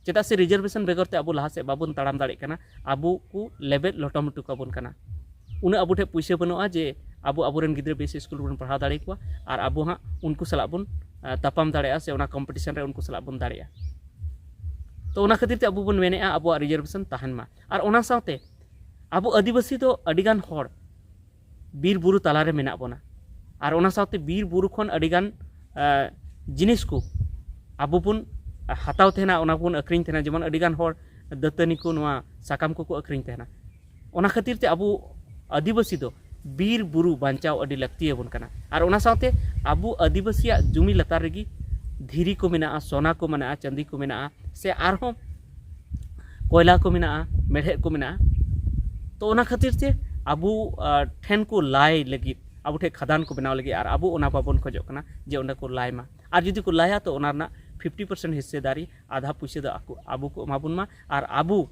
ᱪᱮᱫᱟᱜ ᱥᱮ ᱨᱤᱡᱟᱨᱵᱷᱮᱥᱚᱱ ᱵᱮᱜᱚᱨ ᱛᱮ ᱟᱵᱚ ᱞᱟᱦᱟ ᱥᱮᱫ ᱵᱟᱵᱚᱱ ᱛᱟᱲᱟᱢ ᱫᱟᱲᱮᱭᱟᱜ ᱠᱟᱱᱟ, ᱟᱵᱚ ᱠᱚ ᱞᱮᱵᱮᱫ ᱞᱚᱴᱚᱢ ᱦᱚᱴᱚ ᱠᱟᱵᱚᱱ ᱠᱟᱱᱟ᱾ ᱩᱱᱟᱹᱜ ᱟᱵᱚ ᱴᱷᱮᱱ ᱯᱩᱭᱥᱟᱹ ᱵᱟᱹᱱᱩᱜᱼᱟ ᱡᱮ ᱟᱵᱚ ᱟᱵᱚᱨᱮᱱ ᱜᱤᱫᱽᱨᱟᱹ ᱵᱮᱥ ᱥᱠᱩᱞ ᱨᱮᱵᱚᱱ ᱯᱟᱲᱦᱟᱣ ᱫᱟᱲᱮ ᱟᱠᱚᱣᱟ ᱟᱨ ᱟᱵᱚ ᱦᱟᱸᱜ ᱩᱱᱠᱩ ᱥᱟᱞᱟᱜ ᱵᱚᱱ, ᱟ, ᱛᱟᱯᱟᱢ ᱫᱟᱲᱮᱭᱟᱜᱼᱟ ᱥᱮ ᱚᱱᱟ ᱠᱚᱢᱯᱤᱴᱤᱥᱚᱱ ᱨᱮ ᱩᱱᱠᱩ ᱥᱟᱞᱟᱜ ᱵᱚᱱ ᱫᱟᱲᱮᱭᱟᱜᱼᱟ᱾ ᱛᱚ ᱚᱱᱟ ᱠᱷᱟᱹᱛᱤᱨ ᱛᱮ ᱟᱵᱚ ᱵᱚᱱ ᱢᱮᱱᱮᱫᱼᱟ ᱟᱵᱚᱣᱟᱜ ᱨᱤᱡᱟᱨᱵᱷᱮᱥᱚᱱ ᱛᱟᱦᱮᱱ ᱢᱟ᱾ ᱟᱨ ᱚᱱᱟ ᱥᱟᱶᱛᱮ ᱟᱵᱚ ᱟᱹᱫᱤᱵᱟᱹᱥᱤ ᱫᱚ ᱟᱹᱰᱤᱜᱟᱱ ᱦᱚᱲ ᱵᱤᱨ ᱵᱩᱨᱩ ᱛᱟᱞᱟᱨᱮ ᱢᱮᱱᱟᱜ ᱵᱚᱱᱟ᱾ ᱟᱨ ᱚᱱᱟ ᱥᱟᱶᱛᱮ ᱵᱤᱨ ᱵᱩᱨᱩ ᱠᱷᱚᱱ ᱟᱹᱰᱤᱜᱟᱱ, ᱟ, ᱡᱤᱱᱤᱥ ᱠᱚ ᱟᱵᱚ ᱵᱚᱱ ᱦᱟᱛᱟᱣ ᱛᱟᱦᱮᱱᱟ, ᱚᱱᱟ ᱵᱚᱱ ᱟᱹᱠᱷᱨᱤᱧ ᱛᱟᱦᱮᱱᱟ᱾ ᱡᱮᱢᱚᱱ ᱟᱹᱰᱤᱜᱟᱱ ᱦᱚᱲ ᱫᱟᱹᱛᱟᱹᱱᱤ ᱠᱚ, ᱱᱚᱣᱟ ᱥᱟᱠᱟᱢ ᱠᱚᱠᱚ ᱟᱹᱠᱷᱨᱤᱧ ᱛᱟᱦᱮᱱᱟ᱾ ᱚᱱᱟ ᱠᱷᱟᱹᱛᱤᱨ ᱛᱮ ᱟᱵᱚ ᱟᱹᱫᱤᱵᱟᱹᱥᱤ ᱫᱚ ᱵᱤᱨ ᱵᱩᱨᱩ ᱵᱟᱧᱪᱟᱣ ᱟᱹᱰᱤ ᱞᱟᱹᱠᱛᱤ ᱟᱵᱚᱱ ᱠᱟᱱᱟ᱾ ᱟᱨ ᱚᱱᱟ ᱥᱟᱶᱛᱮ ᱟᱵᱚ ᱟᱹᱫᱤᱵᱟᱹᱥᱤᱭᱟᱜ ᱡᱩᱢᱤ ᱞᱟᱛᱟᱨ ᱨᱮᱜᱮ ᱫᱷᱤᱨᱤ ᱠᱚ ᱢᱮᱱᱟᱜᱼᱟ, ᱥᱚᱱᱟ ᱠᱚ ᱢᱮᱱᱟᱜᱼᱟ, ᱪᱟᱸᱫᱤ ᱠᱚ ᱢᱮᱱᱟᱜᱼᱟ, ᱥᱮ ᱟᱨᱦᱚᱸ ᱠᱚᱭᱞᱟ ᱠᱚ ᱢᱮᱱᱟᱜᱼᱟ, ᱢᱮᱲᱦᱮᱫ ᱠᱚ ᱢᱮᱱᱟᱜᱼᱟ᱾ ᱛᱚ ᱚᱱᱟ ᱠᱷᱟᱹᱛᱤᱨ ᱛᱮ ᱟᱵᱚ, ᱟ, ᱴᱷᱮᱱ ᱠᱚ ᱞᱟᱭ ᱞᱟᱹᱜᱤᱫ, ᱟᱵᱚ ᱴᱷᱮᱱ ᱠᱷᱟᱫᱟᱱ ᱠᱚ ᱵᱮᱱᱟᱣ ᱞᱟᱹᱜᱤᱫ, ᱟᱨ ᱟᱵᱚ ᱚᱱᱟ ᱵᱟᱵᱚᱱ ᱠᱷᱚᱡᱚᱜ ᱠᱟᱱᱟ ᱡᱮ ᱚᱸᱰᱮ ᱠᱚ ᱞᱟᱭ ᱢᱟ᱾ ᱟᱨ ᱡᱩᱫᱤ ᱠᱚ ᱞᱟᱭᱟ, ᱛᱚ ᱚᱱᱟ ᱨᱮᱱᱟᱜ ᱯᱷᱤᱯᱴᱤ ᱯᱟᱨᱥᱮᱱᱴ ᱦᱤᱥᱥᱮᱫᱟᱨᱤ, ᱟᱫᱷᱟ ᱯᱩᱭᱥᱟᱹ ᱫᱚ ᱟᱠᱚ, ᱟᱵᱚ ᱠᱚ ᱮᱢᱟ ᱵᱚᱱ ᱢᱟ, ᱟᱨ ᱟᱵᱚ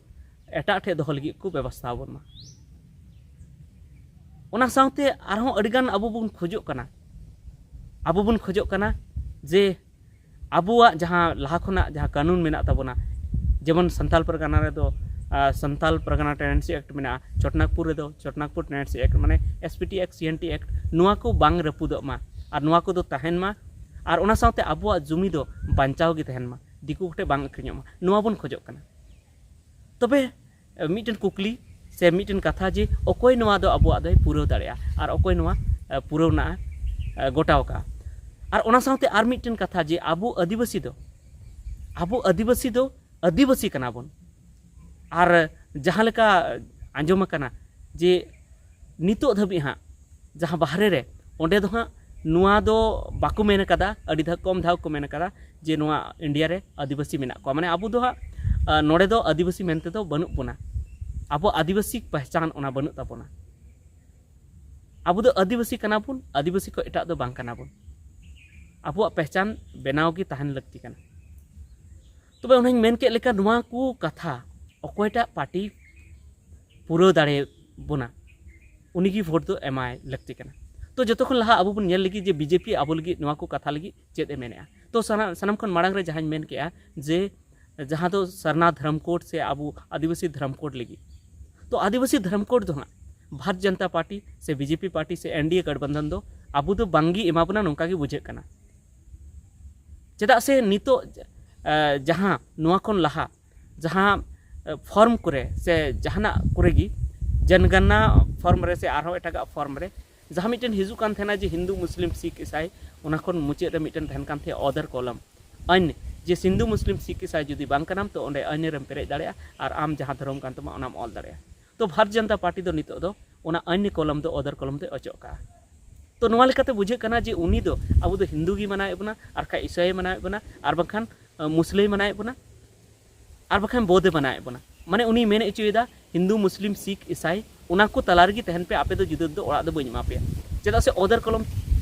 ᱮᱴᱟᱜ ᱴᱷᱮᱱ ᱫᱚᱦᱚ ᱞᱟᱹᱜᱤᱫ ᱠᱚ ᱵᱮᱵᱚᱥᱛᱷᱟ ᱟᱵᱚᱱ ᱢᱟ᱾ ᱚᱱᱟ ᱥᱟᱶᱛᱮ ᱟᱨᱦᱚᱸ ᱟᱹᱰᱤᱜᱟᱱ ᱟᱵᱚ ᱵᱚᱱ ᱠᱷᱚᱡᱚᱜ ᱠᱟᱱᱟ, ᱟᱵᱚ ᱵᱚᱱ ᱠᱷᱚᱡᱚᱜ ᱠᱟᱱᱟ ᱡᱮ ᱟᱵᱚᱣᱟᱜ ᱡᱟᱦᱟᱸ ᱞᱟᱦᱟ ᱠᱷᱚᱱᱟᱜ ᱡᱟᱦᱟᱸ ᱠᱟᱹᱱᱩᱱ ᱢᱮᱱᱟᱜ ᱛᱟᱵᱚᱱᱟ, ᱡᱮᱢᱚᱱ ᱥᱟᱱᱛᱟᱞ ᱯᱟᱨᱜᱟᱱᱟ ᱨᱮᱫᱚ, ᱟ, ᱥᱟᱱᱛᱟᱞ ᱯᱟᱨᱜᱟᱱᱟ ᱴᱮᱱᱰᱮᱱᱥᱤ ᱮᱠᱴ ᱢᱮᱱᱟᱜᱼᱟ, ᱪᱚᱴᱱᱟᱜᱽᱯᱩᱨ ᱨᱮᱫᱚ ᱪᱚᱴᱱᱟᱜᱽᱯᱩᱨ ᱴᱮᱱᱰᱮᱱᱥᱤ ᱮᱠᱴ, ᱢᱟᱱᱮ ᱮᱥ ᱯᱤ ᱴᱤ ᱮᱠᱴ, ᱥᱤ ᱮᱱ ᱴᱤ ᱮᱠᱴ, ᱱᱚᱣᱟ ᱠᱚ ᱵᱟᱝ ᱨᱟᱹᱯᱩᱫᱚᱜ ᱢᱟ ᱟᱨ ᱱᱚᱣᱟ ᱠᱚᱫᱚ ᱛᱟᱦᱮᱱ ᱢᱟ᱾ ᱟᱨ ᱚᱱᱟ ᱥᱟᱶᱛᱮ ᱟᱵᱚᱣᱟᱜ ᱡᱩᱢᱤ ᱫᱚ ᱵᱟᱧᱪᱟᱣ ᱜᱮ ᱛᱟᱦᱮᱱ ᱢᱟ, ᱫᱤᱠᱩ ᱠᱚᱴᱷᱮᱱ ᱵᱟᱝ ᱟᱹᱠᱷᱨᱤᱧᱚᱜ ᱢᱟ, ᱱᱚᱣᱟ ᱵᱚᱱ ᱠᱷᱚᱡᱚᱜ ᱠᱟᱱᱟ᱾ ᱛᱚᱵᱮ, ᱮ, ᱢᱤᱫᱴᱮᱱ ᱠᱩᱠᱞᱤ ᱥᱮ ᱢᱤᱫᱴᱮᱱ ᱠᱟᱛᱷᱟ ᱡᱮ ᱚᱠᱚᱭ ᱱᱚᱣᱟ ᱫᱚ ᱟᱵᱚᱣᱟᱜ ᱫᱚᱭ ᱯᱩᱨᱟᱹᱣ ᱫᱟᱲᱮᱭᱟᱜᱼᱟ ᱟᱨ ᱚᱠᱚᱭ ᱱᱚᱣᱟ, ᱮ, ᱯᱩᱨᱟᱹᱣ ᱨᱮᱱᱟᱜ, ᱮ, ᱜᱚᱴᱟᱣ ᱠᱟᱜᱼᱟ? ᱟᱨ ᱚᱱᱟ ᱥᱟᱶᱛᱮ ᱟᱨ ᱢᱤᱫᱴᱮᱱ ᱠᱟᱛᱷᱟ ᱡᱮ ᱟᱵᱚ ᱟᱹᱫᱤᱵᱟᱹᱥᱤ ᱫᱚ, ᱟᱵᱚ ᱟᱹᱫᱤᱵᱟᱹᱥᱤ ᱫᱚ ᱟᱹᱫᱤᱵᱟᱹᱥᱤ ᱠᱟᱱᱟ ᱵᱚᱱ᱾ ᱟᱨ ᱡᱟᱦᱟᱸ ᱞᱮᱠᱟ ᱟᱸᱡᱚᱢ ᱟᱠᱟᱱᱟ ᱡᱮ ᱱᱤᱛᱚᱜ ᱫᱷᱟᱹᱵᱤᱡ ᱦᱟᱸᱜ ᱡᱟᱦᱟᱸ ᱵᱟᱦᱨᱮ ᱨᱮ, ᱚᱸᱰᱮ ᱫᱚ ᱦᱟᱸᱜ ᱱᱚᱣᱟ ᱫᱚ ᱵᱟᱠᱚ ᱢᱮᱱ ᱠᱟᱫᱟ, ᱟᱹᱰᱤ ᱫᱷᱟᱣ, ᱠᱚᱢ ᱫᱷᱟᱣ ᱠᱚ ᱢᱮᱱ ᱠᱟᱫᱟ ᱡᱮ ᱱᱚᱣᱟ ᱤᱱᱰᱤᱭᱟ ᱨᱮ ᱟᱹᱫᱤᱵᱟᱹᱥᱤ ᱢᱮᱱᱟᱜ ᱠᱚᱣᱟ᱾ ᱢᱟᱱᱮ ᱟᱵᱚ ᱫᱚ ᱦᱟᱸᱜ, ᱟ, ᱱᱚᱰᱮ ᱫᱚ ᱟᱹᱫᱤᱵᱟᱹᱥᱤ ᱢᱮᱱᱛᱮ ᱫᱚ ᱵᱟᱹᱱᱩᱜ ᱵᱚᱱᱟ, ᱟᱵᱚ ᱟᱹᱫᱤᱵᱟᱹᱥᱤ ᱯᱮᱦᱪᱟᱱ ᱚᱱᱟ ᱵᱟᱹᱱᱩᱜ ᱛᱟᱵᱚᱱᱟ᱾ ᱟᱵᱚ ᱫᱚ ᱟᱹᱫᱤᱵᱟᱹᱥᱤ ᱠᱟᱱᱟ ᱵᱚᱱ, ᱟᱹᱫᱤᱵᱟᱹᱥᱤ ᱠᱷᱚᱱ ᱮᱴᱟᱜ ᱫᱚ ᱵᱟᱝ ᱠᱟᱱᱟ ᱵᱚᱱ᱾ ᱟᱵᱚᱣᱟᱜ ᱯᱮᱦᱪᱟᱱ ᱵᱮᱱᱟᱣ ᱜᱮ ᱛᱟᱦᱮᱱ ᱞᱟᱹᱠᱛᱤ ᱠᱟᱱᱟ᱾ ᱛᱚᱵᱮ ᱚᱱᱟᱧ ᱢᱮᱱ ᱠᱮᱫ ᱞᱮᱠᱟ, ᱱᱚᱣᱟ ᱠᱚ ᱠᱟᱛᱷᱟ ᱚᱠᱚᱭᱴᱟᱜ ᱯᱟᱨᱴᱤ ᱯᱩᱨᱟᱹᱣ ᱫᱟᱲᱮ ᱵᱚᱱᱟ, ᱩᱱᱤᱜᱮ ᱵᱷᱳᱴ ᱫᱚ ᱮᱢᱟᱭ ᱞᱟᱹᱠᱛᱤ ᱠᱟᱱᱟ᱾ ᱛᱚ ᱡᱚᱛᱚ ᱠᱷᱚᱱ ᱞᱟᱦᱟ ᱟᱵᱚ ᱵᱚᱱ ᱧᱮᱞ ᱞᱟᱹᱜᱤᱫ ᱡᱮ ᱵᱤᱡᱮᱯᱤ ᱟᱵᱚ ᱞᱟᱹᱜᱤᱫ ᱱᱚᱣᱟ ᱠᱚ ᱠᱟᱛᱷᱟ ᱞᱟᱹᱜᱤᱫ ᱪᱮᱫ ᱮ ᱢᱮᱱᱮᱜᱼᱟ᱾ ᱛᱚ ᱥᱟᱱᱟ-, ᱥᱟᱱᱟᱢ ᱠᱷᱚᱱ ᱢᱟᱲᱟᱝ ᱨᱮ ᱡᱟᱦᱟᱸᱧ ᱢᱮᱱ ᱠᱮᱜᱼᱟ ᱡᱮ ᱡᱟᱦᱟᱸ ᱫᱚ ᱥᱟᱨᱱᱟ ᱫᱷᱚᱨᱚᱢ ᱠᱳᱰ ᱥᱮ ᱟᱵᱚ ᱟᱹᱫᱤᱵᱟᱹᱥᱤ ᱫᱷᱚᱨᱚᱢ ᱠᱳᱰ ᱞᱟᱹᱜᱤᱫ, ᱛᱚ ᱟᱹᱫᱤᱵᱟᱹᱥᱤ ᱫᱷᱚᱨᱚᱢ ᱠᱳᱰ ᱫᱚ ᱦᱟᱸᱜ ᱵᱷᱟᱨᱚᱛ ᱡᱚᱱᱚᱛᱟ ᱯᱟᱨᱴᱤ ᱥᱮ ᱵᱤᱡᱮᱯᱤ ᱯᱟᱨᱴᱤ ᱥᱮ ᱮᱱ ᱰᱤ ᱮ ᱜᱚᱴᱵᱚᱱᱫᱷᱚᱱ ᱫᱚ ᱟᱵᱚ ᱫᱚ ᱵᱟᱝᱜᱮ ᱮᱢᱟ ᱵᱚᱱᱟ, ᱱᱚᱝᱠᱟ ᱜᱮ ᱵᱩᱡᱷᱟᱹᱜ ᱠᱟᱱᱟ᱾ ᱪᱮᱫᱟᱜ ᱥᱮ ᱱᱤᱛᱚᱜ, ᱮ, ᱡᱟᱦᱟᱸ ᱱᱚᱣᱟ ᱠᱷᱚᱱ ᱞᱟᱦᱟ ᱡᱟᱦᱟᱸ, ᱮ, ᱯᱷᱚᱨᱢ ᱠᱚᱨᱮ ᱥᱮ ᱡᱟᱦᱟᱱᱟᱜ ᱠᱚᱨᱮ ᱜᱮ, ᱡᱚᱱᱜᱚᱱᱱᱟ ᱯᱷᱚᱨᱢ ᱨᱮ ᱥᱮ ᱟᱨᱦᱚᱸ ᱮᱴᱟᱜᱟᱜ ᱯᱷᱚᱨᱢ ᱨᱮ ᱡᱟᱦᱟᱸ ᱢᱤᱫᱴᱮᱱ ᱦᱤᱡᱩᱜ ᱠᱟᱱ ᱛᱟᱦᱮᱱᱟ ᱡᱮ ᱦᱤᱱᱫᱩ, ᱢᱩᱥᱞᱤᱢ, ᱥᱤᱠᱷ, ᱤᱥᱟᱭ, ᱚᱱᱟ ᱠᱷᱚᱱ ᱢᱩᱪᱟᱹᱫ ᱨᱮ ᱢᱤᱫᱴᱮᱱ ᱛᱟᱦᱮᱱ ᱠᱟᱱ ᱛᱟᱦᱮᱸᱫ ᱚᱫᱟᱨ ᱠᱚᱞᱚᱢ, ᱟᱹᱱ, ᱡᱮ ᱦᱤᱱᱫᱩ ᱢᱩᱥᱞᱤᱢ ᱥᱤᱠᱷ ᱤᱥᱟᱭ ᱡᱩᱫᱤ ᱵᱟᱝ ᱠᱟᱱᱟᱢ, ᱛᱚ ᱚᱸᱰᱮ ᱟᱹᱭᱤᱱ ᱨᱮᱢ ᱯᱮᱨᱮᱡ ᱫᱟᱲᱮᱭᱟᱜᱼᱟ ᱟᱨ ᱟᱢ ᱡᱟᱦᱟᱸ ᱫᱷᱚᱨᱚᱢ ᱠᱟᱱ ᱛᱟᱢᱟ ᱚᱱᱟᱢ ᱚᱞ ᱫᱟᱲᱮᱭᱟᱜᱼᱟ᱾ ᱛᱚ ᱵᱷᱟᱨᱚᱛ ᱡᱚᱱᱚᱛᱟ ᱯᱟᱨᱴᱤ ᱫᱚ ᱱᱤᱛᱚᱜ ᱫᱚ ᱚᱱᱟ ᱟᱹᱭᱤᱱ ᱠᱚᱞᱚᱢ ᱫᱚ ᱚᱫᱚᱨ ᱠᱚᱞᱚᱢ ᱫᱚᱭ ᱚᱪᱚᱜ ᱠᱟᱜᱼᱟ᱾ ᱛᱚ ᱱᱚᱣᱟ ᱞᱮᱠᱟᱛᱮ ᱵᱩᱡᱷᱟᱹᱜ ᱠᱟᱱᱟ ᱡᱮ ᱩᱱᱤ ᱫᱚ ᱟᱵᱚ ᱫᱚ ᱦᱤᱱᱫᱩ ᱜᱮ ᱢᱟᱱᱟᱣᱮᱫ ᱵᱚᱱᱟ, ᱟᱨ ᱠᱷᱟᱡ ᱤᱥᱟᱭᱮ ᱢᱟᱱᱟᱣᱮᱫ ᱵᱚᱱᱟ, ᱟᱨ ᱵᱟᱝᱠᱷᱟᱱ ᱟᱸ, ᱢᱩᱥᱞᱟᱹᱭ ᱢᱟᱱᱟᱣᱮᱫ ᱵᱚᱱᱟ, ᱟᱨ ᱵᱟᱠᱷᱟᱱ ᱵᱳᱫᱷᱮ ᱢᱟᱱᱟᱣᱮᱫ ᱵᱚᱱᱟ᱾ ᱢᱟᱱᱮ ᱩᱱᱤ ᱢᱮᱱ ᱦᱚᱪᱚᱭᱮᱫᱟ ᱦᱤᱱᱫᱩ ᱢᱩᱥᱞᱤᱢ ᱥᱤᱠᱷ ᱤᱥᱟᱭ ᱚᱱᱟ ᱠᱚ ᱛᱟᱞᱟ ᱨᱮᱜᱮ ᱛᱟᱦᱮᱱ ᱯᱮ, ᱟᱯᱮ ᱫᱚ ᱡᱩᱫᱟᱹ ᱫᱚ ᱚᱲᱟᱜ ᱫᱚ ᱵᱟᱹᱧ ᱮᱢᱟ ᱯᱮᱭᱟ᱾ ᱪᱮᱫᱟᱜ ᱥᱮ ᱚᱫᱚᱨ ᱠᱚᱞᱚᱢ,